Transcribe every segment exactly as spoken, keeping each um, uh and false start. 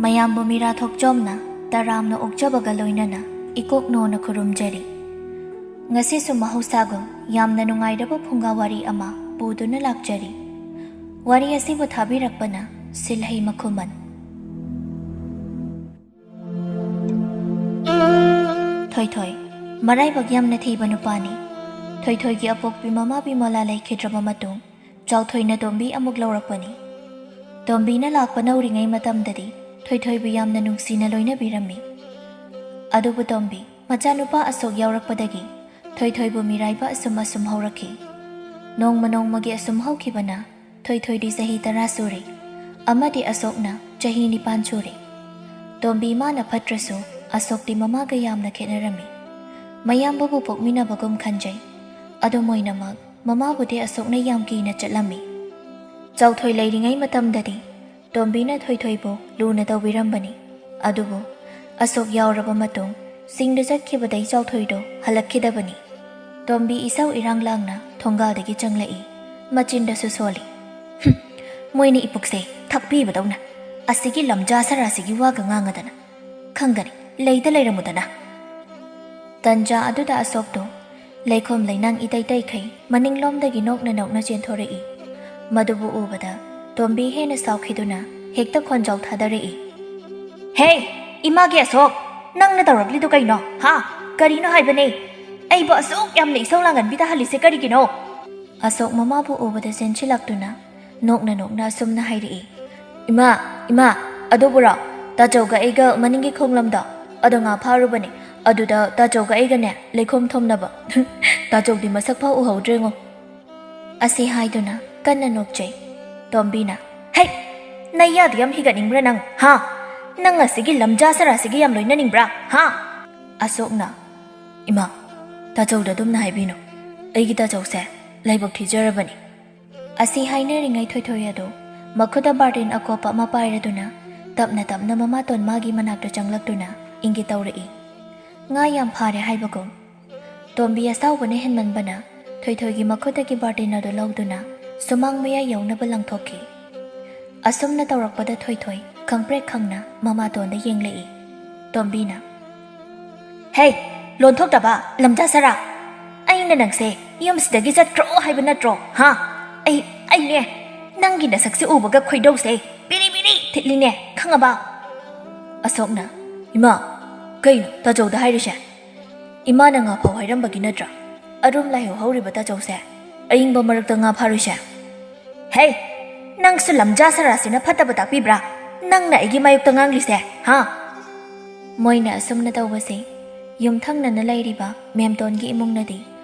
ꯃꯌꯥꯝꯕꯨ ꯃꯤꯔꯥ ꯊꯣꯛꯆꯣꯝꯅ ꯇꯔꯥꯝꯅ ꯑꯣꯛꯆꯕꯒ ꯂꯣꯏꯅꯅ ꯏꯀꯣꯛ ꯅꯣꯅ ꯈꯨꯔꯨꯝꯖꯔꯤ꯫ ꯉꯁꯤꯁꯨ ꯃꯍꯧꯁꯥꯒꯨꯝ ꯌꯥꯝꯅ ꯅꯨꯡꯉꯥꯏꯔꯕ ꯐꯨꯡꯒꯥ ꯋꯥꯔꯤ ꯑꯃ ꯄꯨꯗꯨꯅ ꯂꯥꯛꯆꯔꯤ꯫ ꯋꯥꯔꯤ ꯑꯁꯤꯕꯨ ꯊꯥꯕꯤꯔꯛꯄꯅ ꯁꯤꯜꯍꯩ ꯃꯈꯨꯃꯟ꯫ ꯊꯣꯏꯊꯣꯏ ꯃꯔꯥꯏꯕꯛ ꯌꯥꯝꯅ ꯊꯤꯕ ꯅꯨꯄꯥꯅꯤ꯫ ꯊꯣꯏꯊꯣꯏꯒꯤ ꯑꯄꯣꯛꯄꯤ ꯃꯃꯥ ꯕꯤꯃꯣꯂꯥ ꯂꯩꯈꯤꯗ꯭ꯔꯕ ꯃꯇꯨꯡ, ꯆꯥꯎꯊꯣꯏꯅ ꯇꯣꯝꯕꯤ ꯑꯃꯨꯛ ꯂꯧꯔꯛꯄꯅꯤ꯫ ꯇꯣꯝꯕꯤꯅ ꯂꯥꯛꯄ ꯅꯧꯔꯤꯉꯩ ꯃꯇꯝꯗꯗꯤ ꯊꯣꯏꯊꯣꯏꯕꯨ ꯌꯥꯝꯅ ꯅꯨꯡꯁꯤꯅ ꯂꯣꯏꯅꯕꯤꯔꯝꯃꯤ꯫ ꯑꯗꯨꯕꯨ ꯇꯣꯝꯕꯤ ꯃꯆꯥꯅꯨꯄꯥ ꯑꯁꯣꯛ ꯌꯥꯎꯔꯛꯄꯗꯒꯤ ꯊꯣꯏꯊꯣꯏꯕꯨ ꯃꯤꯔꯥꯏꯕ ꯑꯁꯨꯝ ꯑꯁꯨꯝ ꯍꯧꯔꯛꯈꯤ꯫ ꯅꯣꯡꯃ ꯅꯣꯡꯃꯒꯤ ꯑꯁꯨꯝ ꯍꯧꯈꯤꯕꯅ ꯊꯣꯏꯊꯣꯏꯗꯤ ꯆꯍꯤ ꯇꯔꯥ ꯁꯨꯔꯦ, ꯑꯃꯗꯤ ꯑꯁꯣꯛꯅ ꯆꯍꯤ ꯅꯤꯄꯥꯟ ꯁꯨꯔꯦ꯫ ꯇꯣꯝꯕꯤ ꯃꯥꯅ ꯐꯠꯇ꯭ꯔꯁꯨ ꯑꯁꯣꯛꯇꯤ ꯃꯃꯥꯒ ꯌꯥꯝꯅ ꯈꯦꯠꯅꯔꯝꯃꯤ꯫ ꯃꯌꯥꯝꯕꯕꯨ ꯄꯣꯛꯃꯤꯟꯅꯕꯒꯨꯝ ꯈꯟꯖꯩ꯫ ꯑꯗꯨꯝ ꯑꯣꯏꯅꯃꯛ ꯃꯃꯥꯕꯨꯗꯤ ꯑꯁꯣꯛꯅ ꯌꯥꯝ ꯀꯤꯅ ꯆꯠꯂꯝꯃꯤ꯫ ꯆꯥꯎꯊꯣꯏ ꯂꯩꯔꯤꯉꯩ ꯃꯇꯝꯗꯗꯤ ꯇꯣꯝꯕꯤꯅ ꯊꯣꯏꯊꯣꯏꯕꯨ ꯂꯨꯅ ꯇꯧꯕꯤꯔꯝꯕꯅꯤ꯫ ꯑꯗꯨꯕꯨ ꯑꯁꯣꯛ ꯌꯥꯎꯔꯕ ꯃꯇꯨꯡ ꯆꯤꯡꯗ ꯆꯠꯈꯤꯕꯗꯩ ꯆꯥꯎꯊꯣꯏꯗꯣ ꯍꯜꯂꯛꯈꯤꯗꯕꯅꯤ꯫ ꯇꯣꯝꯕꯤ ꯏꯁꯧ ꯏꯔꯥꯡ ꯂꯥꯡꯅ ꯊꯣꯡꯒꯥꯜꯗꯒꯤ ꯆꯪꯂꯛꯏ꯫ ꯃꯆꯤꯟꯗꯁꯨ ꯁꯣꯜꯂꯤ꯫ "ꯍꯨꯝ, ꯃꯣꯏꯅ ꯏꯄꯨꯛꯁꯦ ꯊꯛꯄꯤꯕꯗꯧꯅ ꯑꯁꯤꯒꯤ ꯂꯝꯖꯥ ꯁꯔꯥꯁꯤꯒꯤ ꯋꯥꯒ ꯉꯥꯡꯉꯗꯅ꯫ ꯈꯪꯒꯅꯤ, ꯂꯩꯗ ꯂꯩꯔꯝꯃꯨꯗꯅ꯫" ꯇꯟꯖꯥ ꯑꯗꯨꯗ ꯑꯁꯣꯛꯇꯣ ꯂꯩꯈꯣꯝ ꯂꯩꯅꯥꯡ ꯏꯇꯩ ꯇꯩꯈꯩ ꯃꯅꯤꯡꯂꯣꯝꯗꯒꯤ ꯅꯣꯛꯅ ꯅꯣꯛꯅ ꯆꯦꯟꯊꯣꯔꯛꯏ꯫ ꯃꯗꯨꯕꯨ ꯎꯕꯗ ꯇꯣꯝꯕꯤ ꯍꯦꯟꯅ ꯁꯥꯎꯈꯤꯗꯨꯅ ꯍꯦꯛꯇ ꯈꯣꯟꯖꯥꯎ ꯊꯥꯗꯔꯛꯏ꯫ "ꯍꯦ, ꯏꯃꯥꯒꯤ ꯑꯁꯣꯛ, ꯅꯪꯅ ꯇꯧꯔꯛꯂꯤꯗꯣ ꯀꯩꯅꯣ? ꯍꯥ? ꯀꯔꯤꯅꯣ ꯍꯥꯏꯕꯅꯦ? ꯑꯩꯕꯨ ꯑꯁꯨꯛ ꯌꯥꯝꯅ ꯏꯁꯧ ꯂꯥꯡꯒꯟꯕꯤ ꯇꯥꯍꯜꯂꯤꯁꯦ ꯀꯔꯤꯒꯤꯅꯣ?" ꯑꯁꯣꯛ ꯃꯃꯥꯕꯨ ꯎꯕꯗ ꯆꯦꯟꯁꯤꯜꯂꯛꯇꯨꯅ ꯅꯣꯛꯅ ꯅꯣꯛꯅ ꯑꯁꯨꯝꯅ ꯍꯥꯏꯔꯛꯏ꯫ "ꯏꯃꯥ, ꯏꯃꯥ, ꯑꯗꯨꯕꯨꯔꯣ? ꯇꯥꯆꯧꯒ ꯑꯩꯒ ꯃꯅꯤꯡꯒꯤ ꯈꯣꯡꯂꯝꯗꯣ ꯑꯗꯣ ꯉꯥ ꯐꯥꯔꯨꯕꯅꯦ꯫ ꯑꯗꯨꯗ ꯇꯥꯆꯧꯒ ꯑꯩꯒꯅꯦ ꯂꯩꯈꯣꯝ ꯊꯣꯝꯅꯕ꯫ ꯇꯥꯆꯧꯗꯤ ꯃꯁꯛ ꯐꯥꯎ ꯎꯍꯧꯗ꯭ꯔꯦꯉꯣ꯫" ꯑꯁꯤ ꯍꯥꯏꯗꯨꯅ ꯀꯟꯅ ꯅꯣꯛꯆꯩ꯫ ꯇꯣꯝꯕꯤꯅ, "ꯍꯩ! ꯅꯌꯥꯗꯨ ꯌꯥꯝ ꯍꯤꯒꯠꯅꯤꯡꯕ꯭ꯔꯥ ꯅꯪ? ꯍꯥ? ꯅꯪ ꯑꯁꯤꯒꯤ ꯂꯝꯖꯥ ꯁꯔꯥꯁꯤꯒ ꯌꯥꯝ ꯂꯣꯏꯅꯅꯤꯡꯕ꯭ꯔꯥ? ꯍꯥ?" ꯑꯁꯣꯛꯅ, "ꯏꯃꯥ, ꯇꯥꯆꯧꯗ ꯑꯗꯨꯝꯅ ꯍꯥꯏꯕꯤꯅꯨ꯫ ꯑꯩꯒꯤ ꯇꯥꯆꯧꯁꯦ ꯂꯥꯏꯕꯛ ꯊꯤꯖꯔꯕꯅꯤ꯫" ꯑꯁꯤ ꯍꯥꯏꯅꯔꯤꯉꯩ ꯊꯣꯏꯊꯣꯏ ꯑꯗꯨ ꯃꯈꯨꯠꯇ ꯕꯥꯔꯇꯤꯟ ꯑꯀꯣꯞꯄ ꯑꯃ ꯄꯥꯏꯔꯗꯨꯅ ꯇꯞꯅ ꯇꯞꯅ ꯃꯃꯥ ꯇꯣꯟꯃꯥꯒꯤ ꯃꯅꯥꯛꯇ ꯆꯪꯂꯛꯇꯨꯅ ꯏꯪꯒꯤꯠ ꯇꯧꯔꯛꯏ꯫ ꯉꯥ ꯌꯥꯝ ꯐꯥꯔꯦ ꯍꯥꯏꯕꯒꯨꯝ꯫ ꯇꯣꯝꯕꯤ ꯑꯁꯥꯎꯕꯅ ꯍꯦꯟꯃꯟꯕꯅ ꯊꯣꯏꯊꯣꯏꯒꯤ ꯃꯈꯨꯠꯇꯒꯤ ꯕꯥꯔꯇꯤꯟ ꯑꯗꯨ ꯂꯧꯗꯨꯅ ꯁꯨꯃꯥꯡ ꯃꯌꯥꯏ ꯌꯧꯅꯕ ꯂꯪꯊꯣꯛꯈꯤ꯫ ꯑꯁꯨꯝꯅ ꯇꯧꯔꯛꯄꯗ ꯊꯣꯏꯊꯣꯏ ꯈꯪꯄ꯭ꯔꯦꯛ ꯈꯪꯅ ꯃꯃꯥꯇꯣꯟꯗ ꯌꯦꯡꯂꯛꯏ꯫ ꯇꯣꯝꯕꯤꯅ, "ꯍꯦ, ꯂꯣꯟꯊꯣꯛꯇꯕ ꯂꯝꯖꯥ ꯁꯔꯥ! ꯑꯩꯅ ꯅꯪꯁꯦ ꯌꯨꯝꯁꯤꯗꯒꯤ ꯆꯠꯈ꯭ꯔꯣ ꯍꯥꯏꯕ ꯅꯠꯇ꯭ꯔꯣ? ꯍꯥ? ꯑꯩ, ꯑꯩꯅꯦ, ꯅꯪꯒꯤ ꯅꯁꯛꯁꯦ ꯎꯕꯒ ꯈꯣꯏꯗꯧꯁꯦ ꯕꯤꯔꯤ ꯕꯤꯔꯤ ꯊꯤꯠꯂꯤꯅꯦ, ꯈꯪꯉꯕ?" ꯑꯁꯣꯛꯅ, "ꯏꯃꯥ, ꯀꯩꯅꯣ ꯇꯥꯖꯧꯗ ꯍꯥꯏꯔꯤꯁꯦ? ꯏꯃꯥꯅ ꯉꯥ ꯐꯥꯎ ꯍꯥꯏꯔꯝꯕꯒꯤ ꯅꯠꯇ꯭ꯔꯥ ꯑꯔꯨꯝ ꯂꯥꯏꯍꯧ ꯍꯧꯔꯤꯕ ꯇꯥꯖꯧꯁꯦ? ꯑꯌꯤꯡꯕ ꯃꯔꯛꯇ ꯉꯥ ꯐꯥꯔꯨꯁꯦ?" "ꯍꯦ, ꯅꯪꯁꯨ ꯂꯝꯖꯥ ꯁꯔꯥꯁꯤꯅ ꯐꯠꯇꯕ ꯇꯥꯛꯄꯤꯕ꯭ꯔꯥ? ꯅꯪꯅ ꯑꯩꯒꯤ ꯃꯥꯌꯣꯛꯇ ꯉꯥꯡꯂꯤꯁꯦ, ꯍꯥ?" ꯃꯣꯏꯅ ꯑꯁꯨꯝꯅ ꯇꯧꯕꯁꯦ ꯌꯨꯝꯊꯪꯅꯅ ꯂꯩꯔꯤꯕ ꯃꯦꯝꯇꯣꯟꯒꯤ ꯏꯃꯨꯡꯅꯗꯤ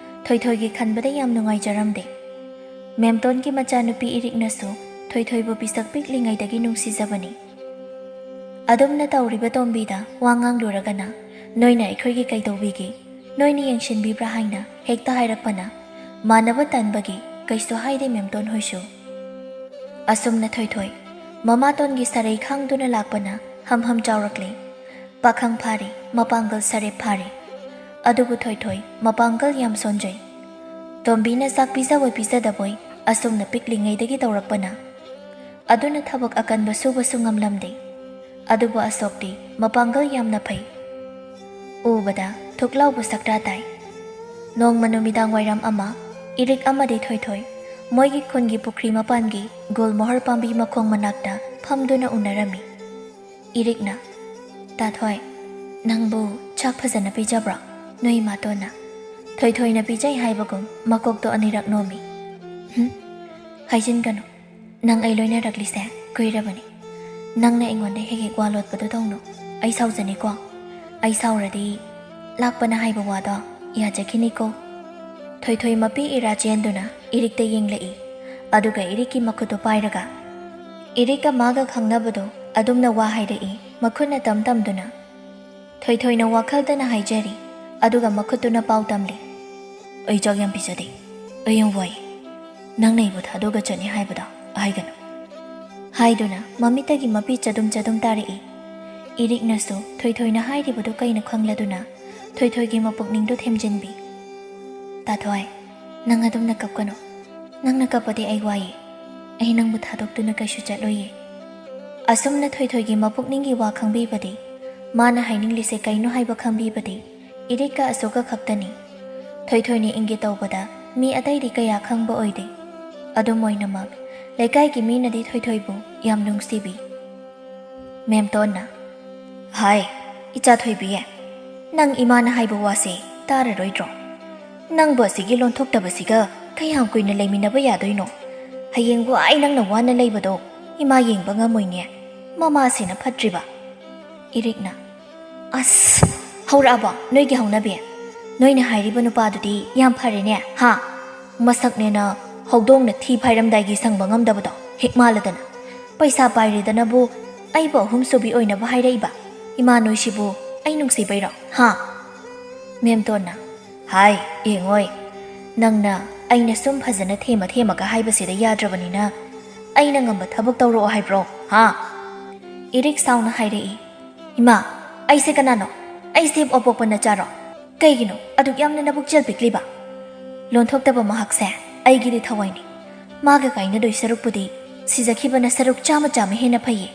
ꯊꯣꯏꯊꯣꯏꯒꯤ ꯈꯟꯕꯗ ꯌꯥꯝ ꯅꯨꯡꯉꯥꯏꯖꯔꯝꯗꯦ꯫ ꯃꯦꯝꯇꯣꯟꯒꯤ ꯃꯆꯥꯅꯨꯄꯤ ꯏꯔꯤꯛꯅꯁꯨ ꯊꯣꯏꯊꯣꯏꯕꯨ ꯄꯤꯁꯛ ꯄꯤꯛꯂꯤꯉꯩꯗꯒꯤ ꯅꯨꯡꯁꯤꯖꯕꯅꯤ꯫ ꯑꯗꯨꯝꯅ ꯇꯧꯔꯤꯕ ꯇꯣꯝꯕꯤꯗ ꯋꯥ ꯉꯥꯡꯂꯨꯔꯒꯅ, "ꯅꯣꯏꯅ ꯑꯩꯈꯣꯏꯒꯤ ꯀꯩꯗꯧꯕꯤꯒꯦ? ꯅꯣꯏꯅ ꯌꯦꯡꯁꯤꯟꯕꯤꯕ꯭ꯔꯥ?" ꯍꯥꯏꯅ ꯍꯦꯛꯇ ꯍꯥꯏꯔꯛꯄꯅ ꯃꯥꯟꯅꯕ ꯇꯟꯕꯒꯤ ꯀꯩꯁꯨ ꯍꯥꯏꯗꯦ ꯃꯦꯝꯇꯣꯟ ꯍꯣꯏꯁꯨ꯫ ꯑꯁꯨꯝꯅ ꯊꯣꯏꯊꯣꯏ ꯃꯃꯥꯇꯣꯟꯒꯤ ꯁꯔꯩ ꯈꯥꯡꯗꯨꯅ ꯂꯥꯛꯄꯅ ꯍꯝ ꯍꯝ ꯆꯥꯎꯔꯛꯂꯦ꯫ ꯄꯥꯈꯪ ꯐꯥꯔꯦ, ꯃꯄꯥꯡꯒꯜ ꯁꯔꯦꯞ ꯐꯥꯔꯦ꯫ ꯑꯗꯨꯕꯨ ꯊꯣꯏꯊꯣꯏ ꯃꯄꯥꯡꯒꯜ ꯌꯥꯝ ꯁꯣꯟꯖꯩ꯫ ꯇꯣꯝꯕꯤꯅ ꯆꯥꯛ ꯄꯤꯖꯕꯣꯏ ꯄꯤꯖꯗꯕꯣꯏ ꯑꯁꯨꯝꯅ ꯄꯤꯛꯂꯤꯉꯩꯗꯒꯤ ꯇꯧꯔꯛꯄꯅ꯫ ꯑꯗꯨꯅ ꯊꯕꯛ ꯑꯀꯟꯕ ꯁꯨꯕꯁꯨ ꯉꯝꯂꯝꯗꯦ꯫ ꯑꯗꯨꯕꯨ ꯑꯁꯣꯛꯇꯤ ꯃꯄꯥꯡꯒꯜ ꯌꯥꯝꯅ ꯐꯩ꯫ ꯎꯕꯗ ꯊꯨꯛ ꯂꯥꯎꯕ ꯁꯛꯇꯥ ꯇꯥꯏ꯫ ꯅꯣꯡꯃ ꯅꯨꯃꯤꯗꯥꯡ ꯋꯥꯏꯔꯝ ꯑꯃ, ꯏꯔꯤꯛ ꯑꯃꯗꯤ ꯊꯣꯏꯊꯣꯏ ꯃꯣꯏꯒꯤ ꯈꯨꯟꯒꯤ ꯄꯨꯈ꯭ꯔꯤ ꯃꯄꯥꯟꯒꯤ ꯒꯨꯜꯃꯣꯍꯔ ꯄꯥꯝꯕꯤ ꯃꯈꯣꯡ ꯃꯅꯥꯛꯇ ꯐꯝꯗꯨꯅ ꯎꯅꯔꯝꯃꯤ꯫ ꯏꯔꯤꯛꯅ, "ꯇꯥꯊꯣꯏ, ꯅꯪꯕꯨ ꯆꯥꯛ ꯐꯖꯅ ꯄꯤꯖꯕ꯭ꯔꯣ ꯅꯣꯏ ꯏꯃꯥꯇꯣꯟꯅ?" ꯊꯣꯏꯊꯣꯏꯅ ꯄꯤꯖꯩ ꯍꯥꯏꯕꯒꯨꯝ ꯃꯀꯣꯛꯇꯣ ꯑꯅꯤꯔꯛ ꯅꯣꯝꯃꯤ꯫ "ꯍꯨꯝ, ꯍꯥꯏꯖꯤꯟꯒꯅꯨ꯫ ꯅꯪ ꯑꯩ ꯂꯣꯏꯅꯔꯛꯂꯤꯁꯦ ꯀꯨꯏꯔꯕꯅꯤ꯫ ꯅꯪꯅ ꯑꯩꯉꯣꯟꯗ ꯍꯦꯛ ꯍꯦꯛ ꯋꯥ ꯂꯣꯠꯄꯗꯣ ꯇꯧꯅꯨ꯫ ꯑꯩ ꯁꯥꯎꯖꯅꯤꯀꯣ꯫ ꯑꯩ ꯁꯥꯎꯔꯗꯤ ꯂꯥꯛꯄꯅ ꯍꯥꯏꯕ ꯋꯥꯗꯣ ꯌꯥꯖꯈꯤꯅꯤꯀꯣ꯫" ꯊꯣꯏꯊꯣꯏ ꯃꯄꯤ ꯏꯔꯥ ꯆꯦꯟꯗꯨꯅ ꯏꯔꯤꯛꯇ ꯌꯦꯡꯂꯛꯏ꯫ ꯑꯗꯨꯒ ꯏꯔꯤꯛꯀꯤ ꯃꯈꯨꯠꯇꯨ ꯄꯥꯏꯔꯒ, ꯏꯔꯤꯛꯀ ꯃꯥꯒ ꯈꯪꯅꯕꯗꯣ ꯑꯗꯨꯝꯅ ꯋꯥ ꯍꯥꯏꯔꯛꯏ, ꯃꯈꯨꯠꯅ ꯇꯝ ꯇꯝꯗꯨꯅ꯫ ꯊꯣꯏꯊꯣꯏꯅ ꯋꯥꯈꯜꯗꯅ ꯍꯥꯏꯖꯔꯤ, ꯑꯗꯨꯒ ꯃꯈꯨꯠꯇꯨꯅ ꯄꯥꯎ ꯇꯝꯂꯤ꯫ "ꯑꯩ ꯆꯥꯛ ꯌꯥꯝ ꯄꯤꯖꯗꯦ꯫ ꯑꯩ ꯌꯥꯝ ꯋꯥꯏ꯫ ꯅꯪꯅ ꯑꯩꯕꯨ ꯊꯥꯗꯣꯛꯑꯒ ꯆꯠꯅꯤ ꯍꯥꯏꯕꯗꯣ ꯍꯥꯏꯒꯅꯨ꯫" ꯍꯥꯏꯗꯨꯅ ꯃꯃꯤꯠꯇꯒꯤ ꯃꯄꯤ ꯆꯗꯨꯝ ꯆꯗꯨꯝ ꯇꯥꯔꯛꯏ꯫ ꯏꯔꯤꯛꯅꯁꯨ ꯊꯣꯏꯊꯣꯏꯅ ꯍꯥꯏꯔꯤꯕꯗꯨ ꯀꯩꯅꯣ ꯈꯪꯂꯗꯨꯅ ꯊꯣꯏꯊꯣꯏꯒꯤ ꯃꯄꯨꯛꯅꯤꯡꯗꯨ ꯊꯦꯝꯖꯤꯟꯕꯤ꯫ "ꯇꯥꯊꯣꯏ, ꯅꯪ ꯑꯗꯨꯝꯅ ꯀꯞꯀꯅꯨ꯫ ꯅꯪꯅ ꯀꯞꯄꯗꯤ ꯑꯩ ꯋꯥꯏꯌꯦ꯫ ꯑꯩ ꯅꯪꯕꯨ ꯊꯥꯗꯣꯛꯇꯨꯅ ꯀꯩꯁꯨ ꯆꯠꯂꯣꯏꯌꯦ꯫ ꯑꯁꯨꯝꯅ ꯊꯣꯏꯊꯣꯏꯒꯤ ꯃꯄꯨꯛꯅꯤꯡꯒꯤ ꯋꯥ ꯈꯪꯕꯤꯕꯗꯤ, ꯃꯥꯅ ꯍꯥꯏꯅꯤꯡꯂꯤꯁꯦ ꯀꯩꯅꯣ ꯍꯥꯏꯕ ꯈꯪꯕꯤꯕꯗꯤ ꯏꯔꯤꯛꯀ ꯑꯁꯣꯛꯀ ꯈꯛꯇꯅꯤ꯫ ꯊꯣꯏꯊꯣꯏꯅ ꯏꯪꯒꯦ ꯇꯧꯕꯗ ꯃꯤ ꯑꯇꯩꯗꯤ ꯀꯌꯥ ꯈꯪꯕ ꯑꯣꯏꯗꯦ꯫ ꯑꯗꯨꯝ ꯑꯣꯏꯅꯃꯛ, ꯂꯩꯀꯥꯏꯒꯤ ꯃꯤꯅꯗꯤ ꯊꯣꯏꯊꯣꯏꯕꯨ ꯌꯥꯝ ꯅꯨꯡꯁꯤꯕꯤ꯫ ꯃꯦꯝꯇꯣꯟꯅ, "ꯍꯥꯏ, ꯏꯆꯥ ꯊꯣꯏꯕꯤ, ꯅꯪ ꯏꯃꯥꯅ ꯍꯥꯏꯕ ꯋꯥꯁꯦ ꯇꯥꯔꯔꯣꯏꯗ꯭ꯔꯣ? ꯅꯪꯕꯨ ꯑꯁꯤꯒꯤ ꯂꯣꯟꯊꯣꯛꯇꯕꯁꯤꯒ ꯀꯌꯥꯝ ꯀꯨꯏꯅ ꯂꯩꯃꯤꯟꯅꯕ ꯌꯥꯗꯣꯏꯅꯣ? ꯍꯌꯦꯡ ꯋꯥꯏ ꯅꯪꯅ ꯋꯥꯅ ꯂꯩꯕꯗꯣ ꯏꯃꯥ ꯌꯦꯡꯕ ꯉꯝꯃꯣꯏꯅꯦ, ꯃꯃꯥꯁꯤꯅ ꯐꯠꯇ꯭ꯔꯤꯕ꯫" ꯏꯔꯤꯛꯅ, "ꯑꯁ, ꯍꯧꯔꯛꯑꯕꯣ ꯅꯣꯏꯒꯤ ꯍꯧꯅꯕꯤ? ꯅꯣꯏꯅ ꯍꯥꯏꯔꯤꯕ ꯅꯨꯄꯥꯗꯨꯗꯤ ꯌꯥꯝ ꯐꯔꯦꯅꯦ, ꯍꯥ? ꯃꯁꯛꯅꯦꯅ ꯍꯧꯗꯣꯡꯅ ꯊꯤ ꯐꯥꯏꯔꯝꯗꯥꯏꯒꯤ ꯁꯪꯕ ꯉꯝꯗꯕꯗꯣ ꯍꯦꯛ ꯃꯥꯜꯂꯗꯅ꯫ ꯄꯩꯁꯥ ꯄꯥꯏꯔꯦꯗꯅꯕꯨ ꯑꯩꯕꯨ ꯑꯍꯨꯝꯁꯨꯕꯤ ꯑꯣꯏꯅꯕ ꯍꯥꯏꯔꯛꯏꯕ꯫ ꯏꯃꯥ ꯅꯣꯏꯁꯤꯕꯨ ꯑꯩ ꯅꯨꯡꯁꯤꯕꯩꯔꯣ, ꯍꯥ?" ꯃꯦꯝꯇꯣꯟꯅ, "ꯍꯥꯏ, ꯌꯦꯡꯉꯣꯏ, ꯅꯪꯅ ꯑꯩꯅ ꯁꯨꯝ ꯐꯖꯅ ꯊꯦꯝꯃ ꯊꯦꯝꯃꯒ ꯍꯥꯏꯕꯁꯤꯗ ꯌꯥꯗ꯭ꯔꯕꯅꯤꯅ ꯑꯩꯅ ꯉꯝꯕ ꯊꯕꯛ ꯇꯧꯔꯛꯑꯣ ꯍꯥꯏꯕ꯭ꯔꯣ, ꯍꯥ?" ꯏꯔꯤꯛ ꯁꯥꯎꯅ ꯍꯥꯏꯔꯛꯏ, "ꯏꯃꯥ, ꯑꯩꯁꯦ ꯀꯅꯥꯅꯣ? ꯑꯩꯁꯦ ꯑꯄꯣꯛꯄ ꯅꯆꯥꯔꯣ? ꯀꯩꯒꯤꯅꯣ ꯑꯗꯨꯛ ꯌꯥꯝꯅ ꯅꯕꯨꯛ ꯆꯦꯜ ꯄꯤꯛꯂꯤꯕ? ꯂꯣꯟꯊꯣꯛꯇꯕ ꯃꯍꯥꯛꯁꯦ ꯑꯩꯒꯤꯗꯤ ꯊꯋꯥꯏꯅꯤ꯫ ꯃꯥꯒ ꯀꯥꯏꯅꯗꯣꯏ ꯁꯔꯨꯛꯄꯨꯗꯤ ꯁꯤꯖꯈꯤꯕꯅ ꯁꯔꯨꯛ ꯆꯥꯝꯃ ꯆꯥꯝꯃ ꯍꯦꯟꯅ ꯐꯩꯌꯦ꯫"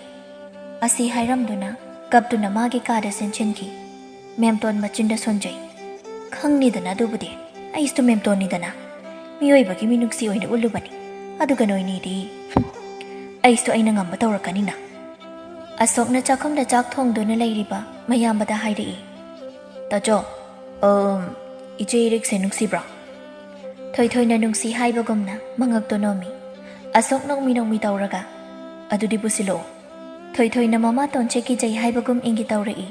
ꯑꯁꯤ ꯍꯥꯏꯔꯝꯗꯨꯅ ꯀꯞꯇꯨꯅ ꯃꯥꯒꯤ ꯀꯥꯗ ꯆꯦꯟꯁꯤꯟꯈꯤ꯫ ꯃꯦꯝꯇꯣꯟ ꯃꯆꯤꯟꯗ ꯁꯣꯟꯖꯩ꯫ "ꯈꯪꯅꯤꯗꯅ ꯑꯗꯨꯕꯨꯗꯤ, ꯑꯩꯁꯨ ꯃꯦꯝꯇꯣꯟꯅꯤꯗꯅ꯫ ꯃꯤꯑꯣꯏꯕꯒꯤ ꯃꯤꯅꯨꯡꯁꯤ ꯑꯣꯏꯅ ꯎꯠꯂꯨꯕꯅꯤ꯫ ꯑꯗꯨꯒ ꯅꯣꯏꯅꯤꯗꯤ, ꯍꯨꯝ, ꯑꯩꯁꯨ ꯑꯩꯅ ꯉꯝꯕ ꯇꯧꯔꯛꯀꯅꯤꯅ꯫" ꯑꯁꯣꯛꯅ ꯆꯥꯛꯈꯨꯝꯗ ꯆꯥꯛ ꯊꯣꯡꯗꯨꯅ ꯂꯩꯔꯤꯕ ꯃꯌꯥꯝꯕꯗ ꯍꯥꯏꯔꯛꯏ, "ꯇꯥꯆꯧ, ꯑꯝ, ꯏꯆꯦ ꯏꯔꯤꯛꯁꯦ ꯅꯨꯡꯁꯤꯕ꯭ꯔꯣ?" ꯊꯣꯏꯊꯣꯏꯅ ꯅꯨꯡꯁꯤ ꯍꯥꯏꯕꯒꯨꯝꯅ ꯃꯉꯛꯇꯣ ꯅꯣꯝꯃꯤ꯫ ꯑꯁꯣꯛ ꯅꯣꯛꯃꯤ ꯅꯣꯛꯃꯤ ꯇꯧꯔꯒ, "ꯑꯗꯨꯗꯤ ꯄꯨꯁꯤꯜꯂꯛꯑꯣ꯫" ꯊꯣꯏꯊꯣꯏꯅ ꯃꯃꯥꯇꯣꯟ ꯆꯦꯛ ꯀꯤꯖꯩ ꯍꯥꯏꯕꯒꯨꯝ ꯏꯪꯒꯤ ꯇꯧꯔꯛꯏ꯫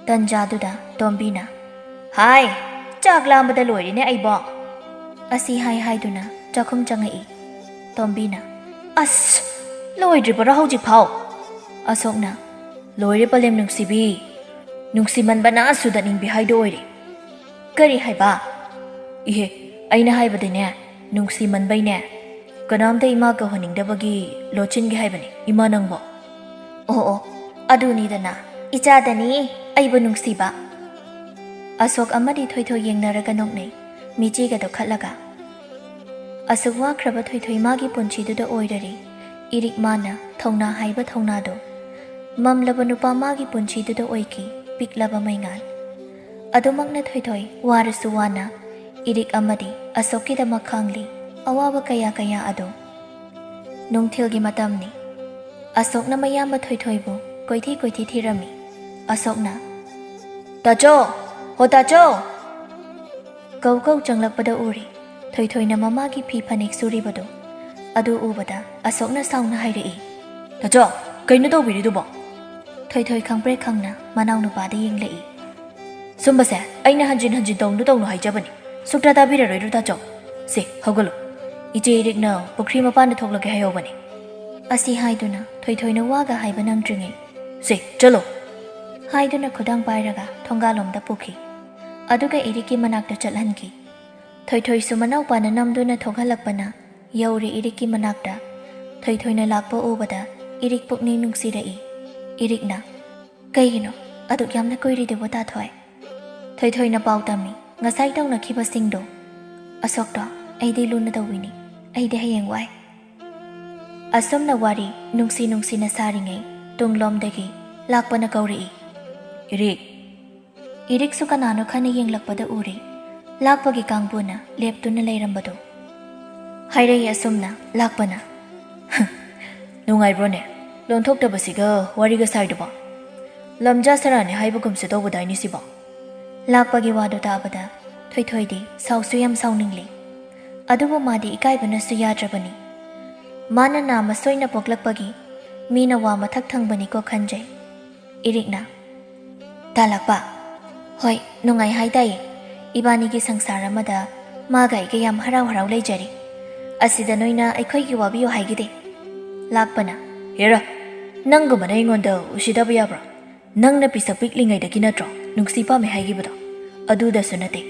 ꯇꯟꯖꯥꯗꯨꯗ ꯇꯣꯝꯕꯤꯅ, "ꯍꯥꯏ, ꯆꯥꯛ ꯂꯥꯝꯕꯗ ꯂꯣꯏꯔꯦꯅꯦ ꯑꯩꯕꯣ!" ꯑꯁꯤ ꯍꯥꯏ ꯍꯥꯏꯗꯨꯅ ꯆꯥꯛꯈꯨꯝ ꯆꯪꯉꯛꯏ꯫ ꯇꯣꯝꯕꯤꯅ, "ꯑꯁ, ꯂꯣꯏꯗ꯭ꯔꯤꯕꯔꯣ ꯍꯧꯖꯤꯛꯐꯥꯎ?" ꯑꯁꯣꯛꯅ, "ꯂꯣꯏꯔꯦ ꯄꯂꯦꯝ ꯅꯨꯡꯁꯤꯕꯤ꯫ ꯅꯨꯡꯁꯤꯃꯟꯕꯅ ꯁꯨꯗꯠꯅꯤꯡꯕꯤ ꯍꯥꯏꯗꯣ ꯑꯣꯏꯔꯦ꯫" "ꯀꯔꯤ ꯍꯥꯏꯕ?" "ꯏꯍꯦ, ꯑꯩꯅ ꯍꯥꯏꯕꯗꯤꯅꯦ, ꯅꯨꯡꯁꯤꯃꯟꯕꯩꯅꯦ, ꯀꯅꯥꯝꯇ ꯏꯃꯥ ꯀꯧꯍꯟꯅꯤꯡꯗꯕꯒꯤ ꯂꯣꯠꯁꯤꯟꯒꯦ ꯍꯥꯏꯕꯅꯤ ꯏꯃꯥ ꯅꯪꯕꯣ꯫" "ꯑꯣ ꯑꯣ, ꯑꯗꯨꯅꯤꯗꯅ, ꯏꯆꯥꯗꯅꯤ ꯑꯩꯕꯨ ꯅꯨꯡꯁꯤꯕ꯫" ꯑꯁꯣꯛ ꯑꯃꯗꯤ ꯊꯣꯏꯊꯣꯏ ꯌꯦꯡꯅꯔꯒ ꯅꯣꯛꯅꯩ, ꯃꯤꯆꯤꯒꯗꯣ ꯈꯠꯂꯒ꯫ ꯑꯁꯨꯛ ꯋꯥꯈ꯭ꯔꯕ ꯊꯣꯏꯊꯣꯏ ꯃꯥꯒꯤ ꯄꯨꯟꯁꯤꯗꯨꯗ ꯑꯣꯏꯔꯔꯤ꯫ ꯏꯔꯤꯛ ꯃꯥꯅ ꯊꯧꯅꯥ ꯍꯥꯏꯕ ꯊꯧꯅꯥꯗꯣ ꯃꯝꯂꯕ ꯅꯨꯄꯥ ꯃꯥꯒꯤ ꯄꯨꯟꯁꯤꯗꯨꯗ ꯑꯣꯏꯈꯤ ꯄꯤꯛꯂꯕ ꯃꯩꯉꯥꯜ꯫ ꯑꯗꯨꯃꯛꯅ ꯊꯣꯏꯊꯣꯏ ꯋꯥꯔꯁꯨ ꯋꯥꯅ ꯏꯔꯤꯛ ꯑꯃꯗꯤ ꯑꯁꯣꯛꯀꯤꯗꯃꯛ ꯈꯥꯡꯂꯤ ꯑꯋꯥꯕ ꯀꯌꯥ ꯀꯌꯥ ꯑꯗꯣ꯫ ꯅꯨꯡꯊꯤꯜꯒꯤ ꯃꯇꯝꯅꯤ꯫ ꯑꯁꯣꯛꯅ ꯃꯌꯥꯝꯕ ꯊꯣꯏꯊꯣꯏꯕꯨ ꯀꯣꯏꯊꯤ ꯀꯣꯏꯊꯤ ꯊꯤꯔꯝꯃꯤ꯫ ꯑꯁꯣꯛꯅ, "ꯇꯥꯆꯧ! ꯍꯣ ꯇꯥꯆꯧ!" ꯀꯧ ꯀꯧ ꯆꯪꯂꯛꯄꯗ ꯎꯔꯦ꯫ ꯊꯣꯏꯊꯣꯏꯅ ꯃꯃꯥꯒꯤ ꯐꯤ ꯐꯅꯦꯛ ꯁꯨꯔꯤꯕꯗꯨ ꯑꯗꯨ ꯎꯕꯗ ꯑꯁꯣꯛꯅ ꯁꯥꯎꯅ ꯍꯥꯏꯔꯛꯏ, "ꯇꯥꯆꯧ, ꯀꯩꯅꯣ ꯇꯧꯕꯤꯔꯤꯗꯨꯕꯣ?" ꯊꯣꯏꯊꯣꯏ ꯈꯪꯄ꯭ꯔꯦꯛ ꯈꯪꯅ ꯃꯅꯥꯎꯅꯨꯄꯥꯗ ꯌꯦꯡꯂꯛꯏ꯫ "ꯁꯨꯝꯕꯁꯦ ꯑꯩꯅ ꯍꯟꯖꯤꯟ ꯍꯟꯖꯤꯟ ꯇꯧꯅꯨ ꯇꯧꯅꯨ ꯍꯥꯏꯖꯕꯅꯤ꯫ ꯁꯨꯛꯇꯥ ꯇꯥꯕꯤꯔꯔꯣꯏꯗ꯭ꯔꯣ ꯇꯥꯆꯧ? ꯁꯦ, ꯍꯧꯒꯠꯂꯨ꯫ ꯏꯆꯦ ꯏꯔꯤꯛꯅ ꯄꯨꯈ꯭ꯔꯤ ꯃꯄꯥꯟꯗ ꯊꯣꯛꯂꯒꯦ ꯍꯥꯏꯍꯧꯕꯅꯤ꯫" ꯑꯁꯤ ꯍꯥꯏꯗꯨꯅ ꯊꯣꯏꯊꯣꯏꯅ ꯋꯥꯒ ꯍꯥꯏꯕ ꯅꯪꯗ꯭ꯔꯤꯉꯩ, "ꯁꯦ, ꯆꯠꯂꯣ!" ꯍꯥꯏꯗꯨꯅ ꯈꯨꯗꯥꯡ ꯄꯥꯏꯔꯒ ꯊꯣꯡꯒꯥꯜꯂꯣꯝꯗ ꯄꯨꯈꯤ꯫ ꯑꯗꯨꯒ ꯏꯔꯤꯛꯀꯤ ꯃꯅꯥꯛꯇ ꯆꯠꯍꯟꯈꯤ꯫ ꯊꯣꯏꯊꯣꯏꯁꯨ ꯃꯅꯥꯎꯄꯥꯅ ꯅꯝꯗꯨꯅ ꯊꯣꯛꯍꯜꯂꯛꯄꯅ ꯌꯧꯔꯦ ꯏꯔꯤꯛꯀꯤ ꯃꯅꯥꯛꯇ꯫ ꯊꯣꯏꯊꯣꯏꯅ ꯂꯥꯛꯄ ꯎꯕꯗ ꯏꯔꯤꯛ ꯄꯨꯛꯅꯤꯡ ꯅꯨꯡꯁꯤꯔꯛꯏ꯫ ꯏꯔꯤꯛꯅ, "ꯀꯩꯒꯤꯅꯣ ꯑꯗꯨꯛ ꯌꯥꯝꯅ ꯀꯨꯏꯔꯤꯗꯨꯕꯨ ꯇꯥꯊꯣꯏ?" ꯊꯣꯏꯊꯣꯏꯅ ꯄꯥꯎ ꯇꯝꯃꯤ ꯉꯁꯥꯏ ꯇꯧꯅꯈꯤꯕꯁꯤꯡꯗꯣ꯫ "ꯑꯁꯣꯛꯇꯣ ꯑꯩꯗꯤ ꯂꯨꯅ ꯇꯧꯕꯤꯅꯤ꯫ ꯑꯩꯗꯤ ꯍꯌꯦꯡ ꯋꯥꯏ꯫" ꯑꯁꯨꯝꯅ ꯋꯥꯔꯤ ꯅꯨꯡꯁꯤ ꯅꯨꯡꯁꯤꯅ ꯁꯥꯔꯤꯉꯩ ꯇꯨꯡꯂꯣꯝꯗꯒꯤ ꯂꯥꯛꯄꯅ ꯀꯧꯔꯛꯏ, "ꯏꯔꯤꯛ!" ꯏꯔꯤꯛꯁꯨ ꯀꯅꯥꯅꯣ ꯈꯟꯅ ꯌꯦꯡꯂꯛꯄꯗ ꯎꯔꯦ ꯂꯥꯛꯄꯒꯤ ꯀꯥꯡꯕꯨꯅ ꯂꯦꯞꯇꯨꯅ ꯂꯩꯔꯝꯕꯗꯨ꯫ ꯍꯥꯏꯔꯛꯏ ꯑꯁꯨꯝꯅ ꯂꯥꯛꯄꯅ, "ꯅꯨꯡꯉꯥꯏꯕ꯭ꯔꯣꯅꯦ? ꯂꯣꯟꯊꯣꯛꯇꯕꯁꯤꯒ ꯋꯥꯔꯤꯒ ꯁꯥꯏꯗꯨꯕꯣ? ꯂꯝꯖꯥ ꯁꯔꯥꯅꯦ ꯍꯥꯏꯕꯒꯨꯝꯁꯨ ꯇꯧꯕꯗꯥꯏꯅꯦ ꯁꯤꯕꯣ?" ꯂꯥꯛꯄꯒꯤ ꯋꯥꯗꯨ ꯇꯥꯕꯗ ꯊꯣꯏꯊꯣꯏꯗꯤ ꯁꯥꯎꯁꯨ ꯌꯥꯝ ꯁꯥꯎꯅꯤꯡꯂꯤ꯫ ꯑꯗꯨꯕꯨ ꯃꯥꯗꯤ ꯏꯀꯥꯏꯕꯅꯁꯨ ꯌꯥꯗ꯭ꯔꯕꯅꯤ꯫ ꯃꯥꯅ ꯅꯥꯃ ꯁꯣꯏꯅ ꯄꯣꯛꯂꯛꯄꯒꯤ ꯃꯤꯅ ꯋꯥ ꯃꯊꯛ ꯊꯪꯕꯅꯤꯀꯣ ꯈꯟꯖꯩ꯫ ꯏꯔꯤꯛꯅ, "ꯇꯥ ꯂꯥꯛꯄ, ꯍꯣꯏ, ꯅꯨꯡꯉꯥꯏ ꯍꯥꯏ ꯇꯥꯏꯌꯦ꯫ ꯏꯕꯥꯅꯤꯒꯤ ꯁꯪꯁꯥꯔ ꯑꯃꯗ ꯃꯥꯒ ꯑꯩꯒ ꯌꯥꯝ ꯍꯔꯥꯎ ꯍꯔꯥꯎ ꯂꯩꯖꯔꯤ꯫ ꯑꯁꯤꯗ ꯅꯣꯏꯅ ꯑꯩꯈꯣꯏꯒꯤ ꯋꯥꯕꯤꯌꯨ ꯍꯥꯏꯈꯤꯗꯦ꯫" ꯂꯥꯛꯄꯅ, "ꯍꯦꯔꯥ, ꯅꯪꯒꯨꯝꯕꯅ ꯑꯩꯉꯣꯟꯗ ꯎꯁꯤꯠꯇꯕ ꯌꯥꯕ꯭ꯔꯣ? ꯅꯪꯅ ꯄꯤꯁꯛ ꯄꯤꯛꯂꯤꯉꯩꯗꯒꯤ ꯅꯠꯇ꯭ꯔꯣ ꯅꯨꯡꯁꯤ ꯄꯥꯝꯃꯦ ꯍꯥꯏꯈꯤꯕꯗꯣ? ꯑꯗꯨꯗꯁꯨ ꯅꯠꯇꯦ,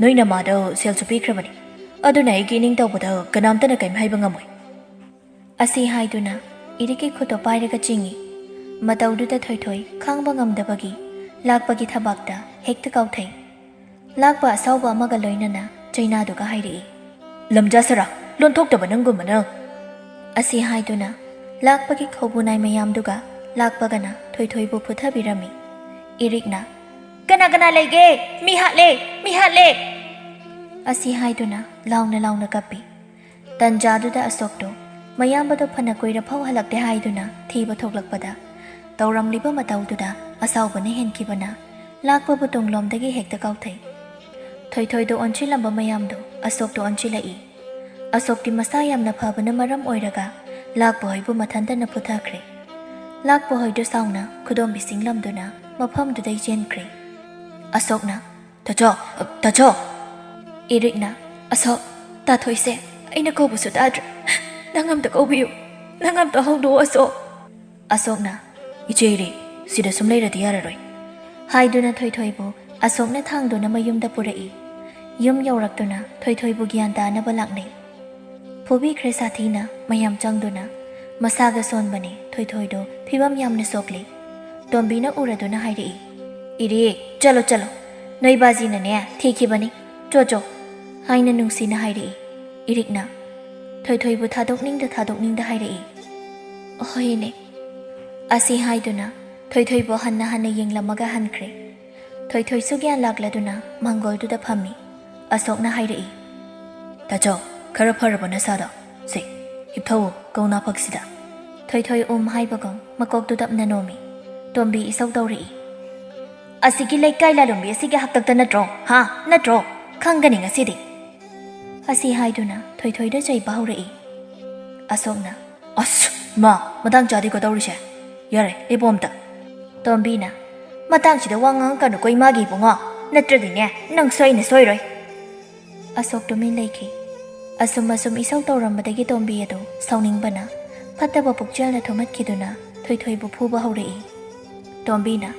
ꯅꯣꯏ ꯅꯃꯥꯗꯣ ꯁꯦꯜꯁꯨ ꯄꯤꯈ꯭ꯔꯕꯅꯤ꯫ ꯑꯗꯨꯅ ꯑꯩꯒꯤ ꯏꯅꯤꯡ ꯇꯧꯕꯗ ꯀꯅꯥꯝꯇꯅ ꯀꯔꯤꯝ ꯍꯥꯏꯕ ꯉꯝꯃꯣꯏ꯫" ꯑꯁꯤ ꯍꯥꯏꯗꯨꯅ ꯏꯔꯤꯛꯀꯤ ꯈꯨꯠꯇꯣ ꯄꯥꯏꯔꯒ ꯆꯤꯡꯏ꯫ ꯃꯇꯧꯗꯨꯗ ꯊꯣꯏꯊꯣꯏ ꯈꯥꯡꯕ ꯉꯝꯗꯕꯒꯤ ꯂꯥꯛꯄꯒꯤ ꯊꯕꯥꯛꯇ ꯍꯦꯛꯇ ꯀꯥꯎꯊꯩ꯫ ꯂꯥꯛꯄ ꯑꯁꯥꯎꯕ ꯑꯃꯒ ꯂꯣꯏꯅꯅ ꯆꯩꯅꯥꯗꯨꯒ ꯍꯥꯏꯔꯛꯏ, "ꯂꯝꯖꯥ ꯁꯔꯥ, ꯂꯣꯟꯊꯣꯛꯇꯕ ꯅꯪꯒꯨꯝꯕꯅ!" ꯑꯁꯤ ꯍꯥꯏꯗꯨꯅ ꯂꯥꯛꯄꯒꯤ ꯈꯧꯕꯨꯅꯥꯏ ꯃꯌꯥꯝꯗꯨꯒ ꯂꯥꯛꯄꯒꯅ ꯊꯣꯏꯊꯣꯏꯕꯨ ꯐꯨꯊꯕꯤꯔꯝꯃꯤ꯫ ꯏꯔꯤꯛꯅ, "ꯀꯅꯥ ꯀꯅꯥ ꯂꯩꯒꯦ? ꯃꯤ ꯍꯥꯠꯂꯦ! ꯃꯤ ꯍꯥꯠꯂꯦ!" ꯑꯁꯤ ꯍꯥꯏꯗꯨꯅ ꯂꯥꯎꯅ ꯂꯥꯎꯅ ꯀꯞꯄꯤ꯫ ꯇꯟꯖꯥꯗꯨꯗ ꯑꯁꯣꯛꯇꯨ ꯃꯌꯥꯝꯕꯗꯨ ꯐꯅ ꯀꯨꯏꯔꯐꯥꯎ ꯍꯜꯂꯛꯇꯦ ꯍꯥꯏꯗꯨꯅ ꯊꯤꯕ ꯊꯣꯛꯂꯛꯄꯗ, ꯇꯧꯔꯝꯂꯤꯕ ꯃꯇꯧꯗꯨꯗ ꯑꯁꯥꯎꯕꯅ ꯍꯦꯟꯈꯤꯕꯅ ꯂꯥꯛꯄꯕꯨ ꯇꯨꯡꯂꯣꯝꯗꯒꯤ ꯍꯦꯛꯇ ꯀꯥꯎꯊꯩ꯫ ꯊꯣꯏꯊꯣꯏꯗ ꯑꯣꯟꯁꯤꯜꯂꯝꯕ ꯃꯌꯥꯝꯗꯨ ꯑꯁꯣꯛꯇ ꯑꯣꯟꯁꯤꯜꯂꯛꯏ꯫ ꯑꯁꯣꯛꯇꯤ ꯃꯁꯥ ꯌꯥꯝꯅ ꯐꯕꯅ ꯃꯔꯝ ꯑꯣꯏꯔꯒ ꯂꯥꯛꯄ ꯍꯣꯏꯕꯨ ꯃꯊꯟꯇꯅ ꯐꯨꯊꯈ꯭ꯔꯦ꯫ ꯂꯥꯛꯄ ꯍꯣꯏꯗꯨ ꯁꯥꯎꯅ ꯈꯨꯗꯣꯝꯕꯤ ꯁꯤꯡꯂꯝꯗꯨꯅ ꯃꯐꯝꯗꯨꯗꯩ ꯆꯦꯟꯈ꯭ꯔꯦ꯫ ꯑꯁꯣꯛꯅ, "ꯇꯥꯆꯧ! ꯇꯥꯆꯧ!" ꯏꯔꯤꯛꯅ, "ꯑꯁꯣꯛ, ꯇꯥꯊꯣꯏꯁꯦ ꯑꯩꯅ ꯀꯧꯕꯁꯨ ꯇꯥꯗ꯭ꯔꯦ꯫ ꯅꯪ ꯑꯝꯇ ꯀꯧꯕꯤꯌꯨ꯫ ꯅꯪ ꯑꯝꯇ ꯍꯧꯗꯣꯛꯑꯣ, ꯑꯁꯣꯛ!" ꯑꯁꯣꯛꯅ, "ꯏꯆꯦ ꯏꯔꯤꯛ, ꯁꯤꯗ ꯁꯨꯝ ꯂꯩꯔꯗꯤ ꯌꯥꯔꯔꯣꯏ," ꯍꯥꯏꯗꯨꯅ ꯊꯣꯏꯊꯣꯏꯕꯨ ꯑꯁꯣꯛꯅ ꯊꯥꯡꯗꯨꯅ ꯃꯌꯨꯝꯗ ꯄꯨꯔꯛꯏ꯫ ꯌꯨꯝ ꯌꯧꯔꯛꯇꯨꯅ ꯊꯣꯏꯊꯣꯏꯕꯨ ꯒ꯭ꯌꯥꯟ ꯇꯥꯅꯕ ꯂꯥꯛꯅꯩ꯫ ꯐꯨꯕꯤꯈ꯭ꯔꯦ ꯁꯥꯊꯤꯅ ꯃꯌꯥꯝ ꯆꯪꯗꯨꯅ꯫ ꯃꯁꯥꯒ ꯁꯣꯟꯕꯅꯦ ꯊꯣꯏꯊꯣꯏꯗꯣ, ꯐꯤꯕꯝ ꯌꯥꯝꯅ ꯁꯣꯛꯂꯤ꯫ ꯇꯣꯝꯕꯤꯅ ꯎꯔꯗꯨꯅ ꯍꯥꯏꯔꯛꯏ, "ꯏꯔꯤꯛ, ꯆꯠꯂꯣ ꯆꯠꯂꯣ, ꯅꯣꯏ ꯕꯥꯖꯤꯅꯅꯦ ꯊꯤꯈꯤꯕꯅꯤ, ꯆꯣ ꯆꯣ," ꯍꯥꯏꯅ ꯅꯨꯡꯁꯤꯅ ꯍꯥꯏꯔꯛꯏ꯫ ꯏꯔꯤꯛꯅ ꯊꯣꯏꯊꯣꯏꯕꯨ ꯊꯥꯗꯣꯛꯅꯤꯡꯗ ꯊꯥꯗꯣꯛꯅꯤꯡꯗ ꯍꯥꯏꯔꯛꯏ, "ꯍꯣꯏꯅꯦ," ꯑꯁꯤ ꯍꯥꯏꯗꯨꯅ ꯊꯣꯏꯊꯣꯏꯕꯨ ꯍꯟꯅ ꯍꯟꯅ ꯌꯦꯡꯂꯝꯃꯒ ꯍꯟꯈ꯭ꯔꯦ꯫ ꯊꯣꯏꯊꯣꯏꯁꯨ ꯒ꯭ꯌꯥꯟ ꯂꯥꯛꯂꯗꯨꯅ ꯃꯥꯡꯒꯣꯜꯗꯨꯗ ꯐꯝꯃꯤ꯫ ꯑꯁꯣꯛꯅ ꯍꯥꯏꯔꯛꯏ, "ꯇꯥꯆꯧ, ꯈꯔ ꯐꯔꯕ ꯅꯁꯥꯗꯣ? ꯁꯦ, ꯍꯤꯞꯊꯧꯑꯣ ꯀꯧꯅꯥ ꯐꯛꯁꯤꯗ꯫" ꯊꯣꯏꯊꯣꯏ ꯎꯝ ꯍꯥꯏꯕꯒꯨꯝ ꯃꯀꯣꯛꯇꯨ ꯇꯞꯅ ꯅꯣꯝꯃꯤ꯫ ꯇꯣꯝꯕꯤ ꯏꯁꯧ ꯇꯧꯔꯛꯏ, "ꯑꯁꯤꯒꯤ ꯂꯩꯀꯥꯏ ꯂꯥꯂꯣꯡꯕꯤ ꯑꯁꯤꯒꯤ ꯍꯥꯛꯇꯛꯇ ꯅꯠꯇ꯭ꯔꯣ? ꯍꯥ? ꯅꯠꯇ꯭ꯔꯣ? ꯈꯪꯒꯅꯤ ꯉꯁꯤꯗꯤ!" ꯑꯁꯤ ꯍꯥꯏꯗꯨꯅ ꯊꯣꯏꯊꯣꯏꯗ ꯆꯩꯕ ꯍꯧꯔꯛꯏ꯫ ꯑꯁꯣꯛꯅ, "ꯑꯁ! ꯃꯥ, ꯃꯇꯥꯡ ꯆꯥꯗꯦꯀꯣ ꯇꯧꯔꯤꯁꯦ꯫ ꯌꯥꯔꯦ, ꯂꯦꯞꯄꯣ ꯑꯝꯇ꯫" ꯇꯣꯝꯕꯤꯅ, "ꯃꯇꯥꯡꯁꯤꯗ ꯋꯥ ꯉꯥꯡꯉꯛꯀꯅꯨꯀꯣ ꯏꯃꯥꯒꯤ ꯏꯕꯨꯡꯉꯣ, ꯅꯠꯇ꯭ꯔꯗꯤꯅꯦ ꯅꯪ ꯁꯣꯏꯅ ꯁꯣꯏꯔꯣꯏ꯫" ꯑꯁꯣꯛ ꯇꯨꯃꯤꯟ ꯂꯩꯈꯤ꯫ ꯑꯁꯨꯝ ꯑꯁꯨꯝ ꯏꯁꯧ ꯇꯧꯔꯝꯕꯗꯒꯤ ꯇꯣꯝꯕꯤ ꯑꯗꯨ ꯁꯥꯎꯅꯤꯡꯕꯅ ꯐꯠꯇꯕ ꯄꯨꯛꯆꯦꯜꯅ ꯊꯨꯝꯍꯠꯈꯤꯗꯨꯅ ꯊꯣꯏꯊꯣꯏꯕꯨ ꯐꯨꯕ ꯍꯧꯔꯛꯏ꯫ ꯇꯣꯝꯕꯤꯅ,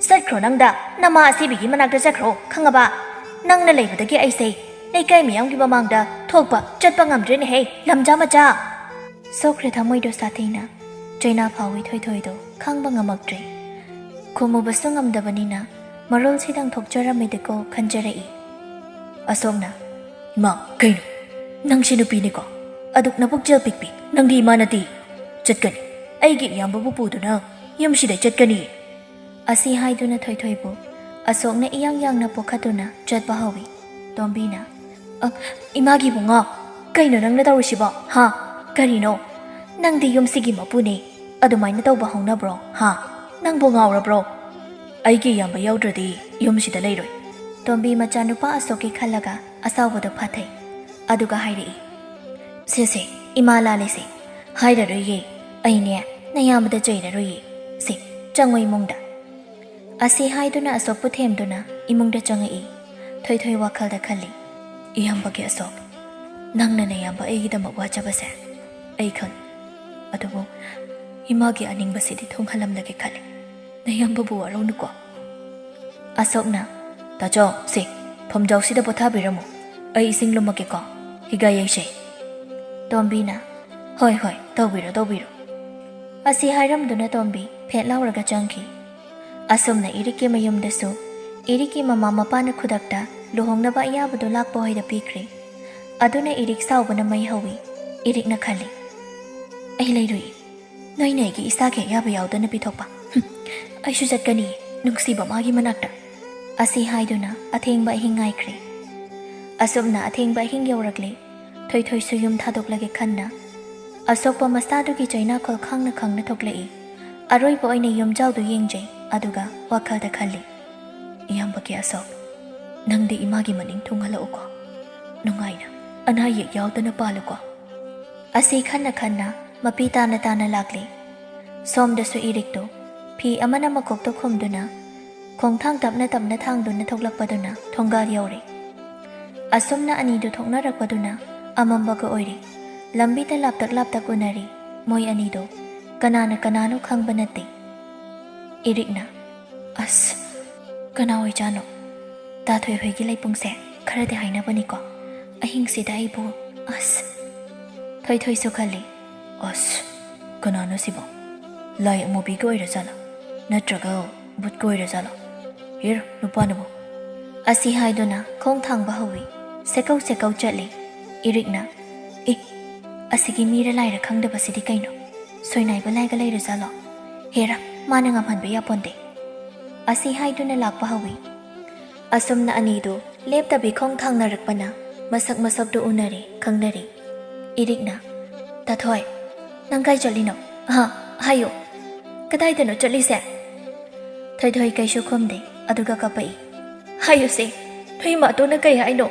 "ꯆꯠꯈ꯭ꯔꯣ ꯅꯪꯗ, ꯅꯃꯥ ꯑꯁꯤꯕꯤꯒꯤ ꯃꯅꯥꯛꯇ ꯆꯠꯈ꯭ꯔꯣ, ꯈꯪꯉꯕ? ꯅꯪꯅ ꯂꯩꯕꯗꯒꯤ ꯑꯩꯁꯦ ꯂꯩꯀꯥꯏ ꯃꯤꯌꯥꯝꯒꯤ ꯃꯃꯥꯡꯗ ꯊꯣꯛꯄ ꯆꯠꯄ ꯉꯝꯗ꯭ꯔꯦꯅꯦꯍꯦ, ꯂꯝꯖꯥ ꯃꯆꯥ!" ꯁꯣꯛꯈ꯭ꯔꯦ ꯊꯃꯣꯏꯗꯣ ꯁꯥꯊꯤꯅ꯫ ꯆꯩꯅꯥ ꯐꯥꯎꯏ ꯊꯣꯏꯊꯣꯏꯗꯣ ꯈꯥꯡꯕ ꯉꯝꯃꯛꯇ꯭ꯔꯦ꯫ ꯈꯨꯝꯃꯨꯕꯁꯨ ꯉꯝꯗꯕꯅꯤꯅ ꯃꯔꯣꯜꯁꯤꯗꯪ ꯊꯣꯛꯆꯔꯝꯃꯤꯗꯀꯣ ꯈꯟꯖꯔꯛꯏ꯫ ꯑꯁꯣꯛꯅ, "ꯏꯃꯥ, ꯀꯩꯅꯣ? ꯅꯪꯁꯤ ꯅꯨꯄꯤꯅꯤꯀꯣ? ꯑꯗꯨꯛ ꯅꯄꯨꯛꯆꯦꯜ ꯄꯤꯛꯄꯤ ꯅꯪꯗꯤ ꯏꯃꯥ ꯅꯠꯇꯦ!" "ꯆꯠꯀꯅꯤ꯫ ꯑꯩꯒꯤ ꯏꯌꯥꯝꯕꯕꯨ ꯄꯨꯗꯨꯅ ꯌꯨꯝꯁꯤꯗ ꯆꯠꯀꯅꯤ!" ꯑꯁꯤ ꯍꯥꯏꯗꯨꯅ ꯊꯣꯏꯊꯣꯏꯕꯨ ꯑꯁꯣꯛꯅ ꯏꯌꯥꯡ ꯌꯥꯡꯅ ꯄꯣꯈꯠꯇꯨꯅ ꯆꯠꯄ ꯍꯧꯏ꯫ ꯇꯣꯝꯕꯤꯅ, "ꯑ, ꯏꯃꯥꯒꯤ ꯏꯕꯨꯡꯉꯣ, ꯀꯩꯅꯣ ꯅꯪꯅ ꯇꯧꯔꯤꯁꯤꯕꯣ? ꯍꯥ? ꯀꯔꯤꯅꯣ? ꯅꯪꯗꯤ ꯌꯨꯝꯁꯤꯒꯤ ꯃꯄꯨꯅꯦ꯫ ꯑꯗꯨꯃꯥꯏꯅ ꯇꯧꯕ ꯍꯧꯅꯕ꯭ꯔꯣ? ꯍꯥ? ꯅꯪꯕꯨ ꯉꯥꯎꯔꯕ꯭ꯔꯣ?" "ꯑꯩꯒꯤ ꯏꯌꯥꯝꯕ ꯌꯥꯎꯗ꯭ꯔꯗꯤ ꯌꯨꯝꯁꯤꯗ ꯂꯩꯔꯣꯏ꯫" ꯇꯣꯝꯕꯤ ꯃꯆꯥꯅꯨꯄꯥ ꯑꯁꯣꯛꯀꯤ ꯈꯜꯂꯒ ꯑꯁꯥꯎꯕꯗꯣ ꯐꯥꯊꯩ꯫ ꯑꯗꯨꯒ ꯍꯥꯏꯔꯛꯏ, "ꯁꯦ, ꯁꯦ, ꯏꯃꯥ ꯂꯥꯜꯂꯦꯁꯦ꯫ ꯍꯥꯏꯔꯔꯣꯏꯌꯦ꯫ ꯑꯩꯅꯦ, ꯅꯌꯥꯝꯕꯗ ꯆꯩꯔꯔꯣꯏꯌꯦ꯫ ꯁꯦ, ꯆꯪꯉꯣ ꯏꯃꯨꯡꯗ꯫" ꯑꯁꯤ ꯍꯥꯏꯗꯨꯅ ꯑꯁꯣꯛꯄꯨ ꯊꯦꯝꯗꯨꯅ ꯏꯃꯨꯡꯗ ꯆꯪꯉꯛꯏ꯫ ꯊꯣꯏꯊꯣꯏ ꯋꯥꯈꯜꯗ ꯈꯜꯂꯤ, "ꯏꯌꯥꯝꯕꯒꯤ ꯑꯁꯣꯛ, ꯅꯪꯅ ꯅꯌꯥꯝꯕ ꯑꯩꯒꯤꯗꯃꯛ ꯋꯥꯖꯕꯁꯦ ꯑꯩ ꯈꯪꯉꯤ꯫ ꯑꯗꯨꯕꯨ ꯏꯃꯥꯒꯤ ꯑꯅꯤꯡꯕꯁꯤꯗꯤ ꯊꯨꯡꯍꯜꯂꯝꯂꯒꯦ ꯈꯜꯂꯤ꯫ ꯅꯌꯥꯝꯕꯕꯨ ꯋꯥꯔꯧꯅꯨꯀꯣ꯫" ꯑꯁꯣꯛꯅ, "ꯇꯥꯆꯧ, ꯁꯦ, ꯐꯝꯖꯥꯎꯁꯤꯗ ꯄꯣꯊꯥꯕꯤꯔꯝꯃꯨ꯫ ꯑꯩ ꯏꯁꯤꯡ ꯂꯨꯝꯃꯛꯀꯦꯀꯣ꯫ ꯍꯤꯒꯥꯏ ꯌꯩꯁꯦ꯫" ꯇꯣꯝꯕꯤꯅ, "ꯍꯣꯏ, ꯍꯣꯏ, ꯇꯧꯕꯤꯔꯣ, ꯇꯧꯕꯤꯔꯣ꯫" ꯑꯁꯤ ꯍꯥꯏꯔꯝꯗꯨꯅ ꯇꯣꯝꯕꯤ ꯐꯦꯠ ꯂꯥꯎꯔꯒ ꯆꯪꯈꯤ꯫ ꯑꯁꯨꯝꯅ ꯏꯔꯤꯛꯀꯤ ꯃꯌꯨꯝꯗꯁꯨ ꯏꯔꯤꯛꯀꯤ ꯃꯃꯥ ꯃꯄꯥꯅ ꯈꯨꯗꯛꯇ ꯂꯨꯍꯣꯡꯅꯕ ꯑꯌꯥꯕꯗꯨ ꯂꯥꯛꯄ ꯍꯣꯏꯗ ꯄꯤꯈ꯭ꯔꯦ꯫ ꯑꯗꯨꯅ ꯏꯔꯤꯛ ꯁꯥꯎꯕꯅ ꯃꯩ ꯍꯧꯏ꯫ ꯏꯔꯤꯛꯅ ꯈꯜꯂꯤ, "ꯑꯩ ꯂꯩꯔꯣꯏ꯫ ꯅꯣꯏꯅ ꯑꯩꯒꯤ ꯏꯁꯥꯒꯤ ꯑꯌꯥꯕ ꯌꯥꯎꯗꯅ ꯄꯤꯊꯣꯛꯄ꯫ ꯍꯨꯝ, ꯑꯩꯁꯨ ꯆꯠꯀꯅꯤ, ꯅꯨꯡꯁꯤꯕ ꯃꯥꯒꯤ ꯃꯅꯥꯛꯇ꯫" ꯑꯁꯤ ꯍꯥꯏꯗꯨꯅ ꯑꯊꯦꯡꯕ ꯑꯍꯤꯡ ꯉꯥꯏꯈ꯭ꯔꯦ꯫ ꯑꯁꯨꯝꯅ ꯑꯊꯦꯡꯕ ꯑꯍꯤꯡ ꯌꯧꯔꯛꯂꯦ꯫ ꯊꯣꯏꯊꯣꯏꯁꯨ ꯌꯨꯝ ꯊꯥꯗꯣꯛꯂꯒꯦ ꯈꯟꯅ ꯑꯁꯣꯛꯄ ꯃꯁꯥꯗꯨꯒꯤ ꯆꯩꯅꯥꯈꯣꯜ ꯈꯪꯅ ꯈꯪꯅ ꯊꯣꯛꯂꯛꯏ꯫ ꯑꯔꯣꯏꯕ ꯑꯣꯏꯅ ꯌꯨꯝꯖꯥꯎꯗꯨ ꯌꯦꯡꯖꯩ, ꯑꯗꯨꯒ ꯋꯥꯈꯜꯗ ꯈꯜꯂꯤ, "ꯏꯌꯥꯝꯕꯒꯤ ꯑꯁꯣꯛ, ꯅꯪꯗꯤ ꯏꯃꯥꯒꯤ ꯃꯅꯤꯡ ꯊꯨꯡꯍꯜꯂꯛꯎꯀꯣ꯫ ꯅꯨꯡꯉꯥꯏꯅ, ꯑꯅꯥ ꯑꯌꯦꯛ ꯌꯥꯎꯗꯅ ꯄꯥꯜꯂꯨꯀꯣ꯫" ꯑꯁꯤ ꯈꯟꯅ ꯈꯟꯅ ꯃꯄꯤ ꯇꯥꯅ ꯇꯥꯅ ꯂꯥꯛꯂꯤ꯫ ꯁꯣꯝꯗꯁꯨ ꯏꯔꯤꯛꯇꯨ ꯐꯤ ꯑꯃꯅ ꯃꯀꯣꯛꯇ ꯈꯨꯝꯗꯨꯅ ꯈꯣꯡꯊꯥꯡ ꯇꯞꯅ ꯇꯞꯅ ꯊꯥꯡꯗꯨꯅ ꯊꯣꯛꯂꯛꯄꯗꯨꯅ ꯊꯣꯡꯒꯥꯜ ꯌꯧꯔꯦ꯫ ꯑꯁꯨꯝꯅ ꯑꯅꯤꯗꯨ ꯊꯣꯛꯅꯔꯛꯄꯗꯨꯅ ꯑꯃꯝꯕꯒ ꯑꯣꯏꯔꯦ꯫ ꯂꯝꯕꯤꯗ ꯂꯥꯞꯇꯛ ꯂꯥꯞꯇꯛ ꯎꯅꯔꯤ ꯃꯣꯏ ꯑꯅꯤꯗꯨ꯫ ꯀꯅꯥꯅ ꯀꯅꯥꯅꯣ ꯈꯪꯕ ꯅꯠꯇꯦ꯫ ꯏꯔꯤꯛꯅ, "ꯑꯁ, ꯀꯅꯥ ꯑꯣꯏꯖꯥꯠꯅꯣ? ꯇꯥꯊꯣꯏ ꯍꯣꯏꯒꯤ ꯂꯩꯄꯨꯡꯁꯦ ꯈꯔꯗꯤ ꯍꯥꯏꯅꯕꯅꯤꯀꯣ꯫ ꯑꯍꯤꯡꯁꯤꯗ ꯑꯩꯕꯨ, ꯑꯁ꯫" ꯊꯣꯏꯊꯣꯏꯁꯨ ꯈꯜꯂꯤ, "ꯑꯁ, ꯀꯅꯥꯅꯣ ꯁꯤꯕꯣ? ꯂꯥꯏ ꯑꯃꯨꯕꯤꯒ ꯑꯣꯏꯔꯖꯥꯠꯂꯣ? ꯅꯠꯇ꯭ꯔꯒ ꯕꯨꯠꯀ ꯑꯣꯏꯔꯖꯥꯠꯂꯣ? ꯍꯤꯔ, ꯅꯨꯄꯥꯅꯕꯨ!" ꯑꯁꯤ ꯍꯥꯏꯗꯨꯅ ꯈꯣꯡ ꯊꯥꯡꯕ ꯍꯧꯏ꯫ ꯁꯦꯀꯧ ꯁꯦꯀꯧ ꯆꯠꯂꯤ꯫ ꯏꯔꯤꯛꯅ, "ꯑꯦ, ꯑꯁꯤꯒꯤ ꯃꯤꯔ ꯂꯥꯏꯔ ꯈꯪꯗꯕꯁꯤꯗꯤ ꯀꯩꯅꯣ? "ꯁꯣꯏꯅꯥꯏꯕ ꯂꯥꯏꯒ ꯂꯩꯔꯖꯥꯠꯂꯣ? ꯍꯦꯔꯥ, ꯃꯥꯅ ꯉꯝꯍꯟꯕ ꯌꯥꯄꯣꯟꯇꯦ"꯫ ꯑꯁꯤ ꯍꯥꯏꯗꯨꯅ ꯂꯥꯛꯄ ꯍꯧꯏ꯫ ꯑꯁꯨꯝꯅ ꯑꯅꯤꯗꯨ ꯂꯦꯞꯇꯕꯤ ꯈꯣꯡ ꯊꯥꯡꯅꯔꯛꯄꯅ ꯃꯁꯛ ꯃꯁꯛꯇꯨ ꯎꯅꯔꯦ, ꯈꯪꯅꯔꯦ꯫ ꯏꯔꯤꯛꯅ, "ꯇꯥꯊꯣꯏ, ꯅꯪ ꯀꯥꯏ ꯆꯠꯂꯤꯅꯣ? ꯑꯍ, ꯍꯥꯏꯌꯨ, ꯀꯗꯥꯏꯗꯅꯣ ꯆꯠꯂꯤꯁꯦ?" ꯊꯣꯏꯊꯣꯏ ꯀꯩꯁꯨ ꯈꯨꯝꯗꯦ, ꯑꯗꯨꯒ ꯀꯞꯄꯛꯏ꯫ "ꯍꯥꯏꯌꯨꯁꯦ, ꯅꯣꯏ ꯃꯥꯇꯣꯟꯅ ꯀꯩ ꯍꯥꯏꯅꯣ?"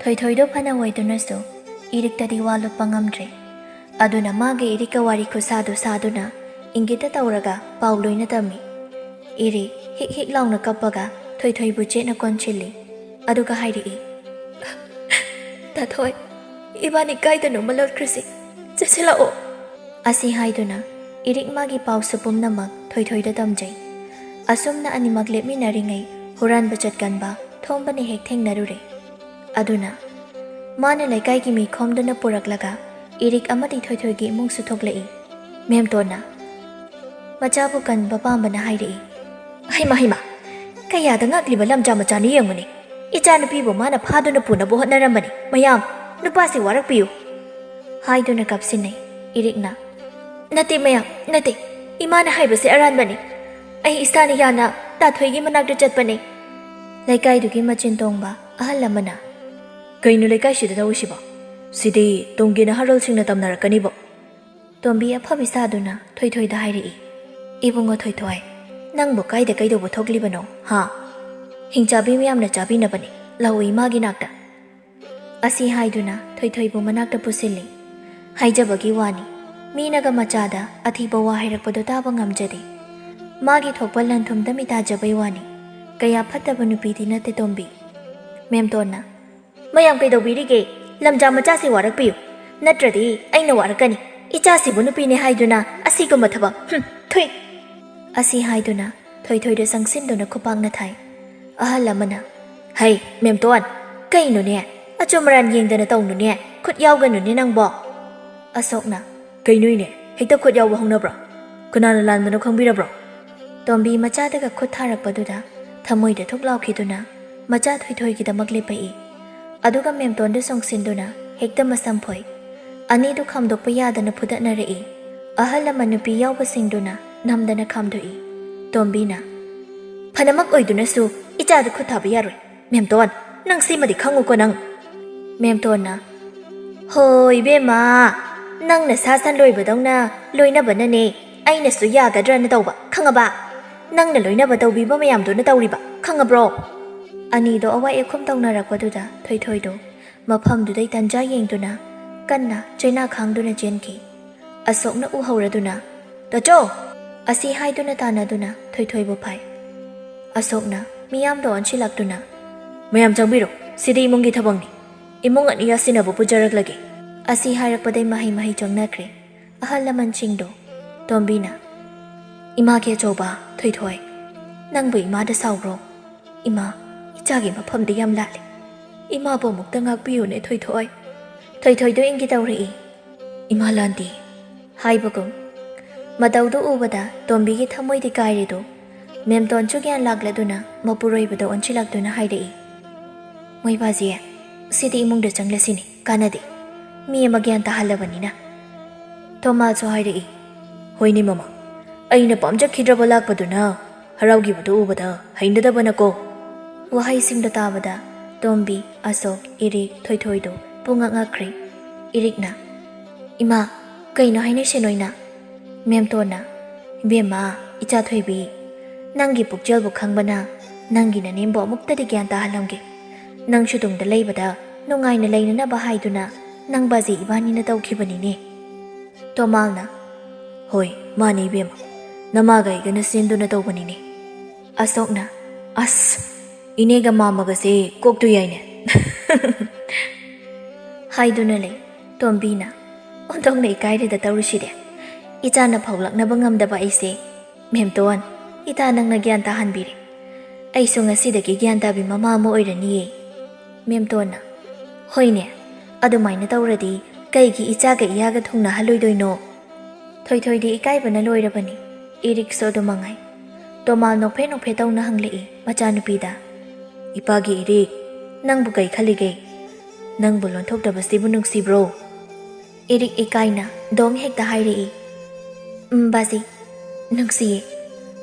ꯊꯣꯏꯊꯣꯏꯗꯣ ꯐꯅ ꯑꯣꯏꯗꯨꯅꯁꯨ ꯏꯔꯤꯛꯇꯗꯤ ꯋꯥ ꯂꯨꯠꯄ ꯉꯝꯗ꯭ꯔꯦ꯫ ꯑꯗꯨꯅ ꯃꯥꯒꯤ ꯏꯔꯤꯛꯀ ꯋꯥꯔꯤ ꯈꯨꯁꯥꯗꯨ ꯁꯥꯗꯨꯅ ꯏꯪꯒꯤꯠꯇ ꯇꯧꯔꯒ ꯄꯥꯎ ꯂꯣꯏꯅ ꯇꯝꯃꯤ꯫ ꯏꯔꯤꯛ ꯍꯤꯛ ꯍꯤꯛ ꯂꯥꯎꯅ ꯀꯞꯄꯒ ꯊꯣꯏꯊꯣꯏꯕꯨ ꯆꯦꯠꯅ ꯀꯣꯟꯁꯤꯜꯂꯤ꯫ ꯑꯗꯨꯒ ꯍꯥꯏꯔꯛꯏ, "ꯇꯥꯊꯣꯏ, ꯏꯕꯥꯅꯤ ꯀꯥꯏꯗꯅꯣꯃ ꯂꯣꯠꯈ꯭ꯔꯁꯤ, ꯆꯦꯠꯁꯤꯜꯂꯛꯑꯣ"꯫ ꯑꯁꯤ ꯍꯥꯏꯗꯨꯅ ꯏꯔꯤꯛ ꯃꯥꯒꯤ ꯄꯥꯎꯁꯨ ꯄꯨꯝꯅꯃꯛ ꯊꯣꯏꯊꯣꯏꯗ ꯇꯝꯖꯩ꯫ ꯑꯁꯨꯝꯅ ꯑꯅꯤꯃꯛ ꯂꯦꯞꯃꯤꯟꯅꯔꯤꯉꯩ ꯍꯨꯔꯥꯟꯕ ꯆꯠꯀꯟꯕ ꯊꯣꯝꯕꯅ ꯍꯦꯛ ꯊꯦꯡꯅꯔꯨꯔꯦ꯫ ꯑꯗꯨꯅ ꯃꯥꯅ ꯂꯩꯀꯥꯏꯒꯤ ꯃꯤ ꯈꯣꯝꯗꯨꯅ ꯄꯨꯔꯛꯂꯒ ꯏꯔꯤꯛ ꯑꯃꯗꯤ ꯊꯣꯏꯊꯣꯏꯒꯤ ꯏꯃꯨꯡꯁꯨ ꯊꯣꯛꯂꯛꯏ꯫ ꯃꯦꯝꯇꯣꯟꯅ ꯃꯆꯥꯕꯨ ꯀꯟꯕ ꯄꯥꯝꯕꯅ ꯍꯥꯏꯔꯛꯏ, "ꯍꯩꯃ, ꯍꯩꯃ, ꯀꯌꯥꯗ ꯉꯛꯂꯤꯕ ꯂꯝꯖꯥ ꯃꯆꯥꯅꯤ ꯌꯦꯡꯉꯨꯅꯦ! ꯏꯆꯥꯅꯨꯄꯤꯕꯨ ꯃꯥꯅ ꯐꯥꯗꯨꯅ ꯄꯨꯅꯕ ꯍꯣꯠꯅꯔꯝꯕꯅꯤ꯫ ꯃꯌꯥꯝ, ꯅꯨꯄꯥꯁꯤ ꯋꯥꯔꯛꯄꯤꯌꯨ!" ꯍꯥꯏꯗꯨꯅ ꯀꯥꯞꯁꯤꯟꯅꯩ꯫ ꯏꯔꯤꯛꯅ, "ꯅꯠꯇꯦ ꯃꯌꯥꯝ, ꯅꯠꯇꯦ꯫ ꯏꯃꯥꯅ ꯍꯥꯏꯕꯁꯦ ꯑꯔꯥꯟꯕꯅꯤ꯫ ꯑꯩ ꯏꯁꯥꯅ ꯌꯥꯅ ꯇꯥꯊꯣꯏꯒꯤ ꯃꯅꯥꯛꯇ ꯆꯠꯄꯅꯦ"꯫ ꯂꯩꯀꯥꯏꯗꯨꯒꯤ ꯃꯆꯤꯟ ꯇꯣꯡꯕ ꯑꯍꯜ ꯑꯃꯅ, "ꯀꯩꯅꯣ ꯂꯩꯀꯥꯏꯁꯤꯗ ꯇꯧꯔꯤꯁꯤꯕꯣ? ꯁꯤꯗꯤ ꯇꯨꯡꯒꯤ ꯅꯍꯥꯔꯣꯜꯁꯤꯡꯅ ꯇꯝꯅꯔꯛꯀꯅꯤꯕꯣ"꯫ ꯇꯣꯝꯕꯤ ꯑꯐꯕꯤ ꯁꯥꯗꯨꯅ ꯊꯣꯏꯊꯣꯏꯗ ꯍꯥꯏꯔꯛꯏ, "ꯏꯕꯨꯡꯉꯣ ꯊꯣꯏꯊꯣꯏ, ꯅꯪꯕꯨ ꯀꯥꯏꯗ ꯀꯩꯗꯧꯕ ꯊꯣꯛꯂꯤꯕꯅꯣ, ꯍꯥ? ꯍꯤꯡꯆꯥꯕꯤ ꯃꯌꯥꯝꯅ ꯆꯥꯕꯤꯅꯕꯅꯤ꯫ ꯂꯥꯛꯑꯣ ꯏꯃꯥꯒꯤ ꯅꯥꯛꯇ"꯫ ꯑꯁꯤ ꯍꯥꯏꯗꯨꯅ ꯊꯣꯏꯊꯣꯏꯕꯨ ꯃꯅꯥꯛꯇ ꯄꯨꯁꯤꯜꯂꯤ꯫ ꯍꯥꯏꯖꯕꯒꯤ ꯋꯥꯅꯤ, ꯃꯤꯅꯒ ꯃꯆꯥꯗ ꯑꯊꯤꯕ ꯋꯥ ꯍꯥꯏꯔꯛꯄꯗꯣ ꯇꯥꯕ ꯉꯝꯖꯗꯦ꯫ ꯃꯥꯒꯤ ꯊꯣꯛꯄ ꯂꯟ ꯊꯨꯝꯗ ꯃꯤꯇꯥꯖꯕꯩ ꯋꯥꯅꯤ꯫ ꯀꯌꯥ ꯐꯠꯇꯕ ꯅꯨꯄꯤꯗꯤ ꯅꯠꯇꯦ ꯇꯣꯝꯕꯤ꯫ ꯃꯦꯝꯇꯣꯟꯅ, "ꯃꯌꯥꯝ ꯀꯩꯗꯧꯕꯤꯔꯤꯒꯦ? ꯂꯝꯖꯥ ꯃꯆꯥꯁꯤ ꯋꯥꯔꯛꯄꯤꯌꯨ, ꯅꯠꯇ꯭ꯔꯗꯤ ꯑꯩꯅ ꯋꯥꯔꯛꯀꯅꯤ꯫ ꯏꯆꯥꯁꯤꯕꯨ ꯅꯨꯄꯤꯅꯦ ꯍꯥꯏꯗꯨꯅ ꯑꯁꯤꯒꯨꯝꯕ ꯊꯕꯛ, ꯍꯨꯝ, ꯊꯨꯏ!" ꯑꯁꯤ ꯍꯥꯏꯗꯨꯅ ꯊꯣꯏꯊꯣꯏꯗ ꯆꯪꯁꯤꯟꯗꯨꯅ ꯈꯨꯄꯥꯛꯅ ꯊꯥꯏ꯫ ꯑꯍꯜ ꯑꯃꯅ, "ꯍꯩ, ꯃꯦꯝꯇꯣꯟ, ꯀꯩꯅꯣꯅꯦ? ꯑꯆꯨꯝ ꯑꯔꯥꯟ ꯌꯦꯡꯗꯅ ꯇꯧꯅꯨꯅꯦ, ꯈꯨꯠ ꯌꯥꯎꯒꯅꯨꯅꯦ ꯅꯪꯕꯣ!" ꯑꯁꯣꯛꯅ, "ꯀꯩꯅꯣ ꯏꯅꯦ, ꯍꯦꯛꯇ ꯈꯨꯠ ꯌꯥꯎꯕ ꯍꯧꯅꯕ꯭ꯔꯣ? ꯀꯅꯥꯅ ꯂꯥꯟꯕꯅꯣ ꯈꯪꯕꯤꯔꯕ꯭ꯔꯣ?" ꯇꯣꯝꯕꯤ ꯃꯆꯥꯗꯒ ꯈꯨꯠ ꯊꯥꯔꯛꯄꯗꯨꯗ ꯊꯃꯣꯏꯗ ꯊꯨꯛ ꯂꯥꯎꯈꯤꯗꯨꯅ ꯃꯆꯥ ꯊꯣꯏꯊꯣꯏꯒꯤꯗꯃꯛ ꯂꯦꯞꯄꯛꯏ꯫ ꯑꯗꯨꯒ ꯃꯦꯝꯇꯣꯟꯗ ꯆꯣꯡꯁꯤꯟꯗꯨꯅ ꯍꯦꯛꯇ ꯃꯁꯝ ꯐꯣꯏ꯫ ꯑꯅꯤꯗꯨ ꯈꯥꯝꯗꯣꯛꯄ ꯌꯥꯗꯅ ꯐꯨꯗꯠꯅꯔꯛꯏ꯫ ꯑꯍꯜ ꯂꯃꯟ ꯅꯨꯄꯤ ꯌꯥꯎꯕꯁꯤꯡꯗꯨꯅ ꯅꯝꯗꯅ ꯈꯥꯝꯗꯣꯛꯏ꯫ ꯇꯣꯝꯕꯤꯅ, "ꯐꯅꯃꯛ ꯑꯣꯏꯗꯨꯅꯁꯨ ꯏꯆꯥꯗ ꯈꯨꯠ ꯊꯥꯕ ꯌꯥꯔꯣꯏ꯫ ꯃꯦꯝꯇꯣꯟ, ꯅꯪ ꯁꯤꯃꯗꯤ ꯈꯪꯉꯨꯀꯣ ꯅꯪ꯫" ꯃꯦꯝꯇꯣꯟꯅ, "ꯍꯣ ꯏꯕꯦꯝꯃ, ꯅꯪꯅ ꯁꯥ ꯁꯟ ꯂꯣꯏꯕꯗꯧꯅ ꯂꯣꯏꯅꯕꯅꯅꯦ ꯑꯩꯅꯁꯨ ꯌꯥꯒꯗ꯭ꯔꯅ ꯇꯧꯕ, ꯈꯪꯉꯕ? ꯅꯪꯅ ꯂꯣꯏꯅꯕ ꯇꯧꯕꯤꯕ ꯃꯌꯥꯝꯗꯨꯅ ꯇꯧꯔꯤꯕ, ꯈꯪꯉꯕ꯭ꯔꯣ?" ꯑꯅꯤꯗꯣ ꯑꯋꯥ ꯑꯦꯈꯨꯝ ꯇꯧꯅꯔꯛꯄꯗꯨꯗ ꯊꯣꯏꯊꯣꯏꯗꯣ ꯃꯐꯝꯗꯨꯗꯩ ꯇꯟꯖꯥ ꯌꯦꯡꯗꯨꯅ ꯀꯟꯅ ꯆꯩꯅꯥ ꯈꯥꯡꯗꯨꯅ ꯆꯦꯟꯈꯤ꯫ ꯑꯁꯣꯛꯅ ꯎꯍꯧꯔꯗꯨꯅ, "ꯇꯥꯆꯧ!" ꯑꯁꯤ ꯍꯥꯏꯗꯨꯅ ꯇꯥꯟꯅꯗꯨꯅ ꯊꯣꯏꯊꯣꯏꯕꯨ ꯐꯥꯏ꯫ ꯑꯁꯣꯛꯅ ꯃꯤꯌꯥꯝꯗ ꯑꯣꯟꯁꯤꯜꯂꯛꯇꯨꯅ, "ꯃꯌꯥꯝ ꯆꯪꯕꯤꯔꯣ, ꯁꯤꯗꯤ ꯏꯃꯨꯡꯒꯤ ꯊꯕꯛꯅꯤ꯫ ꯏꯃꯨꯡ ꯑꯅꯤ ꯌꯥꯁꯤꯟꯅꯕ ꯄꯨꯖꯔꯛꯂꯒꯦ꯫" ꯑꯁꯤ ꯍꯥꯏꯔꯛꯄꯗꯩ ꯃꯍꯩ ꯃꯍꯩ ꯆꯪꯅꯈ꯭ꯔꯦ ꯑꯍꯜ ꯂꯃꯟꯁꯤꯡꯗꯣ꯫ ꯇꯣꯝꯕꯤꯅ, "ꯏꯃꯥꯒꯤ ꯑꯆꯧꯕ, ꯊꯣꯏꯊꯣꯏ, ꯅꯪꯕꯨ ꯏꯃꯥꯗ ꯁꯥꯎꯕ꯭ꯔꯣ? ꯏꯃꯥ, ꯏꯆꯥꯒꯤ ꯃꯐꯝꯗ ꯌꯥꯝ ꯂꯥꯜꯂꯦ꯫ ꯏꯃꯥꯕꯨ ꯑꯃꯨꯛꯇ ꯉꯥꯛꯄꯤꯌꯨꯅꯦ ꯊꯣꯏꯊꯣꯏ꯫" ꯊꯣꯏꯊꯣꯏꯗꯣ ꯏꯪꯒꯦ ꯇꯧꯔꯛꯏ꯫ "ꯏꯃꯥ ꯂꯥꯟꯗꯦ" ꯍꯥꯏꯕꯒꯨꯝ꯫ ꯃꯇꯧꯗꯨ ꯎꯕꯗ ꯇꯣꯝꯕꯤꯒꯤ ꯊꯃꯣꯏꯗꯤ ꯀꯥꯏꯔꯦꯗꯣ꯫ ꯃꯦꯝꯇꯣꯟꯁꯨ ꯒ꯭ꯌꯥꯟ ꯂꯥꯛꯂꯗꯨꯅ ꯃꯄꯨꯔꯣꯏꯕꯗ ꯑꯣꯟꯁꯤꯜꯂꯛꯇꯨꯅ ꯍꯥꯏꯔꯛꯏ, "ꯃꯣꯏꯕꯥꯁꯦ, ꯁꯤꯗꯤ ꯏꯃꯨꯡꯗ ꯆꯪꯂꯁꯤꯅꯦ, ꯀꯥꯟꯅꯗꯦ꯫ ꯃꯤ ꯑꯃ ꯒ꯭ꯌꯥꯟ ꯇꯥꯍꯜꯂꯕꯅꯤꯅ꯫" ꯇꯣꯃꯥꯁꯁꯨ ꯍꯥꯏꯔꯛꯏ, "ꯍꯣꯏꯅꯦ ꯃꯃꯥ, ꯑꯩꯅ ꯄꯥꯝꯖꯈꯤꯗ꯭ꯔꯕ ꯂꯥꯛꯄꯗꯨꯅ ꯍꯔꯥꯎꯈꯤꯕꯗꯨ ꯎꯕꯗ ꯍꯩꯅꯗꯕꯅꯀꯣ꯫" ꯋꯥꯍꯩꯁꯤꯡꯗꯣ ꯇꯥꯕꯗ ꯇꯣꯝꯕꯤ, ꯑꯁꯣꯛ, ꯏꯔꯤꯛ, ꯊꯣꯏꯊꯣꯏꯗꯣ ꯄꯨꯡꯉꯛ ꯉꯛꯈ꯭ꯔꯦ꯫ ꯏꯔꯤꯛꯅ, "ꯏꯃꯥ, ꯀꯩꯅꯣ ꯍꯥꯏꯅꯩꯁꯦ ꯅꯣꯏꯅ?" ꯃꯦꯝꯇꯣꯟꯅ, "ꯏꯕꯦꯝꯃ, ꯏꯆꯥ ꯊꯣꯏꯕꯤ, ꯅꯪꯒꯤ ꯄꯨꯛꯆꯦꯜꯕꯨ ꯈꯪꯕꯅ ꯅꯪꯒꯤ ꯅꯅꯦꯝꯕꯨ ꯑꯃꯨꯛꯇꯗꯤ ꯒ꯭ꯌꯥꯟ ꯇꯥꯍꯜꯂꯝꯒꯦ꯫ ꯅꯪꯁꯨ ꯇꯨꯡꯗ ꯂꯩꯕꯗ ꯅꯨꯡꯉꯥꯏꯅ ꯂꯩꯅꯅꯕ ꯍꯥꯏꯗꯨꯅ ꯅꯪ ꯕꯥꯖꯤ ꯏꯕꯥꯅꯤꯅ ꯇꯧꯈꯤꯕꯅꯤꯅꯦ꯫" ꯇꯣꯃꯥꯜꯅ, "ꯍꯣꯏ, ꯃꯥꯅꯦ ꯏꯕꯦꯝꯃ, ꯅꯃꯥꯒ ꯑꯩꯒꯅ ꯁꯤꯟꯗꯨꯅ ꯇꯧꯕꯅꯤꯅꯦ꯫" ꯑꯁꯣꯛꯅ, "ꯑꯁ, ꯏꯅꯦꯒ ꯃꯥꯝꯃꯒꯁꯦ ꯀꯣꯛꯇꯨ ꯌꯥꯏꯅꯦ" ꯍꯥꯏꯗꯨꯅ ꯂꯩ꯫ ꯇꯣꯝꯕꯤꯅ, "ꯑꯣꯟꯊꯣꯛꯅ ꯏꯀꯥꯏꯔꯦꯗ ꯇꯧꯔꯤꯁꯤꯗꯤ꯫ ꯏꯆꯥꯅ ꯐꯥꯎꯂꯛꯅꯕ ꯉꯝꯗꯕ ꯑꯩꯁꯦ꯫ ꯃꯦꯝꯇꯣꯟ, ꯏꯇꯥ ꯅꯪꯅ ꯒ꯭ꯌꯥꯟ ꯇꯥꯍꯟꯕꯤꯔꯦ꯫ ꯑꯩꯁꯨ ꯉꯁꯤꯗꯒꯤ ꯒ꯭ꯌꯥꯟ ꯇꯥꯕꯤ ꯃꯃꯥ ꯑꯃ ꯑꯣꯏꯔꯅꯤꯌꯦ꯫" ꯃꯦꯝꯇꯣꯟꯅ, "ꯍꯣꯏꯅꯦ, ꯑꯗꯨꯃꯥꯏꯅ ꯇꯧꯔꯗꯤ ꯀꯩꯒꯤ ꯏꯆꯥꯒ ꯏꯌꯥꯒ ꯊꯨꯡꯅꯍꯜꯂꯣꯏꯗꯣꯏꯅꯣ?" ꯊꯣꯏꯊꯣꯏꯗꯤ ꯏꯀꯥꯏꯕꯅ ꯂꯣꯏꯔꯕꯅꯤ꯫ ꯏꯔꯤꯛꯁꯨ ꯑꯗꯨ ꯃꯉꯥꯏ꯫ ꯇꯣꯃꯥꯜ ꯅꯣꯛꯐꯦ ꯅꯣꯛꯐꯦ ꯇꯧꯅ ꯍꯪꯂꯛꯏ ꯃꯆꯥꯅꯨꯄꯤꯗ, "ꯏꯄꯥꯒꯤ ꯏꯔꯤꯛ, ꯅꯪꯕꯨ ꯀꯩ ꯈꯜꯂꯤꯒꯦ? ꯅꯪꯕꯨ ꯂꯣꯟꯊꯣꯛꯇꯕꯁꯤꯕꯨ ꯅꯨꯡꯁꯤꯕ꯭ꯔꯣ?" ꯏꯔꯤꯛ ꯏꯀꯥꯏꯅ ꯗꯣꯡ ꯍꯦꯛꯇ ꯍꯥꯏꯔꯛꯏ, "ꯎꯝ, ꯕꯥꯖꯤ, ꯅꯨꯡꯁꯤꯌꯦ꯫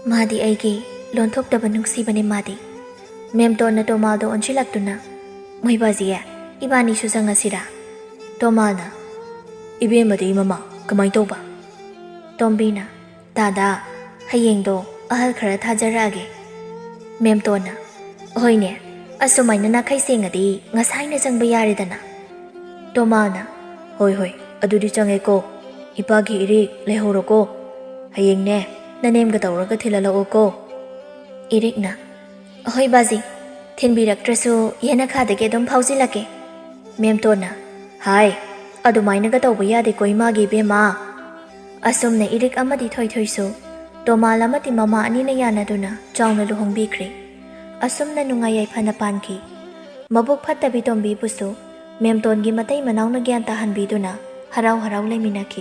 ꯃꯥꯗꯤ ꯑꯩꯒꯤ ꯂꯣꯟꯊꯣꯛꯇꯕ ꯅꯨꯡꯁꯤꯕꯅꯦ ꯃꯥꯗꯤ꯫" ꯃꯦꯝꯇꯣꯟꯅ ꯇꯣꯃꯥꯜꯗ ꯑꯣꯟꯁꯤꯜꯂꯛꯇꯨꯅ, "ꯃꯣꯏ ꯕꯥꯖꯤ, ꯏꯕꯥꯅꯤꯁꯨ ꯆꯪꯉꯁꯤꯔꯥ?" ꯇꯣꯃꯥꯜꯅ, "ꯏꯕꯦꯝꯃꯗꯤ ꯃꯃꯥ ꯀꯃꯥꯏ ꯇꯧꯕ?" ꯇꯣꯝꯕꯤꯅ, "ꯗꯥꯗꯥ, ꯍꯌꯦꯡꯗꯣ ꯑꯍꯜ ꯈꯔ ꯊꯥꯖꯔꯛꯑꯒꯦ꯫" ꯃꯦꯝꯇꯣꯟꯅ, "ꯍꯣꯏꯅꯦ, ꯑꯁꯨꯃꯥꯏꯅ ꯅꯥꯈꯩ ꯁꯦꯡꯉꯗꯤ ꯉꯁꯥꯏꯅ ꯆꯪꯕ ꯌꯥꯔꯦꯗꯅ꯫" ꯇꯣꯃꯥꯜꯅ, "ꯍꯣꯏ ꯍꯣꯏ, ꯑꯗꯨꯗꯤ ꯆꯪꯉꯦꯀꯣ꯫ ꯏꯄꯥꯒꯤ ꯏꯔꯤꯛ ꯂꯩꯍꯧꯔꯣꯀꯣ꯫ ꯍꯌꯦꯡꯅꯦ ꯅꯅꯦꯝꯒ ꯇꯧꯔꯒ ꯊꯤꯜꯍꯜꯂꯛꯑꯣꯀꯣ꯫" ꯏꯔꯤꯛꯅ, "ꯍꯣꯏ ꯕꯥꯖꯤ, ꯊꯤꯟꯕꯤꯔꯛꯇ꯭ꯔꯁꯨ ꯌꯦꯅꯈꯥꯗꯒꯤ ꯑꯗꯨꯝ ꯐꯥꯎꯖꯤꯜꯂꯛꯀꯦ꯫" ꯃꯦꯝꯇꯣꯟꯅ, "ꯍꯥꯏ, ꯑꯗꯨꯃꯥꯏꯅꯒ ꯇꯧꯕ ꯌꯥꯗꯦꯀꯣ ꯏꯃꯥꯒꯤ ꯏꯕꯦꯝꯃ꯫" ꯑꯁꯨꯝꯅ ꯏꯔꯤꯛ ꯑꯃꯗꯤ ꯊꯣꯏꯊꯣꯏꯁꯨ ꯇꯣꯃꯥꯜ ꯑꯃꯗꯤ ꯃꯃꯥ ꯑꯅꯤꯅ ꯌꯥꯅꯗꯨꯅ ꯆꯥꯎꯅ ꯂꯨꯍꯣꯡꯕꯤꯈ꯭ꯔꯦ꯫ ꯑꯁꯨꯝꯅ ꯅꯨꯡꯉꯥꯏ ꯌꯥꯏꯐꯅ ꯄꯥꯟꯈꯤ꯫ ꯃꯕꯨꯛ ꯐꯠꯇꯕꯤ ꯇꯣꯝꯕꯤꯕꯨꯁꯨ ꯃꯦꯝꯇꯣꯟꯒꯤ ꯃꯇꯩ ꯃꯅꯥꯎꯅ ꯒ꯭ꯌꯥꯟ ꯇꯥꯍꯟꯕꯤꯗꯨꯅ ꯍꯔꯥꯎ ꯍꯔꯥꯎ ꯂꯩꯃꯤꯟꯅꯈꯤ꯫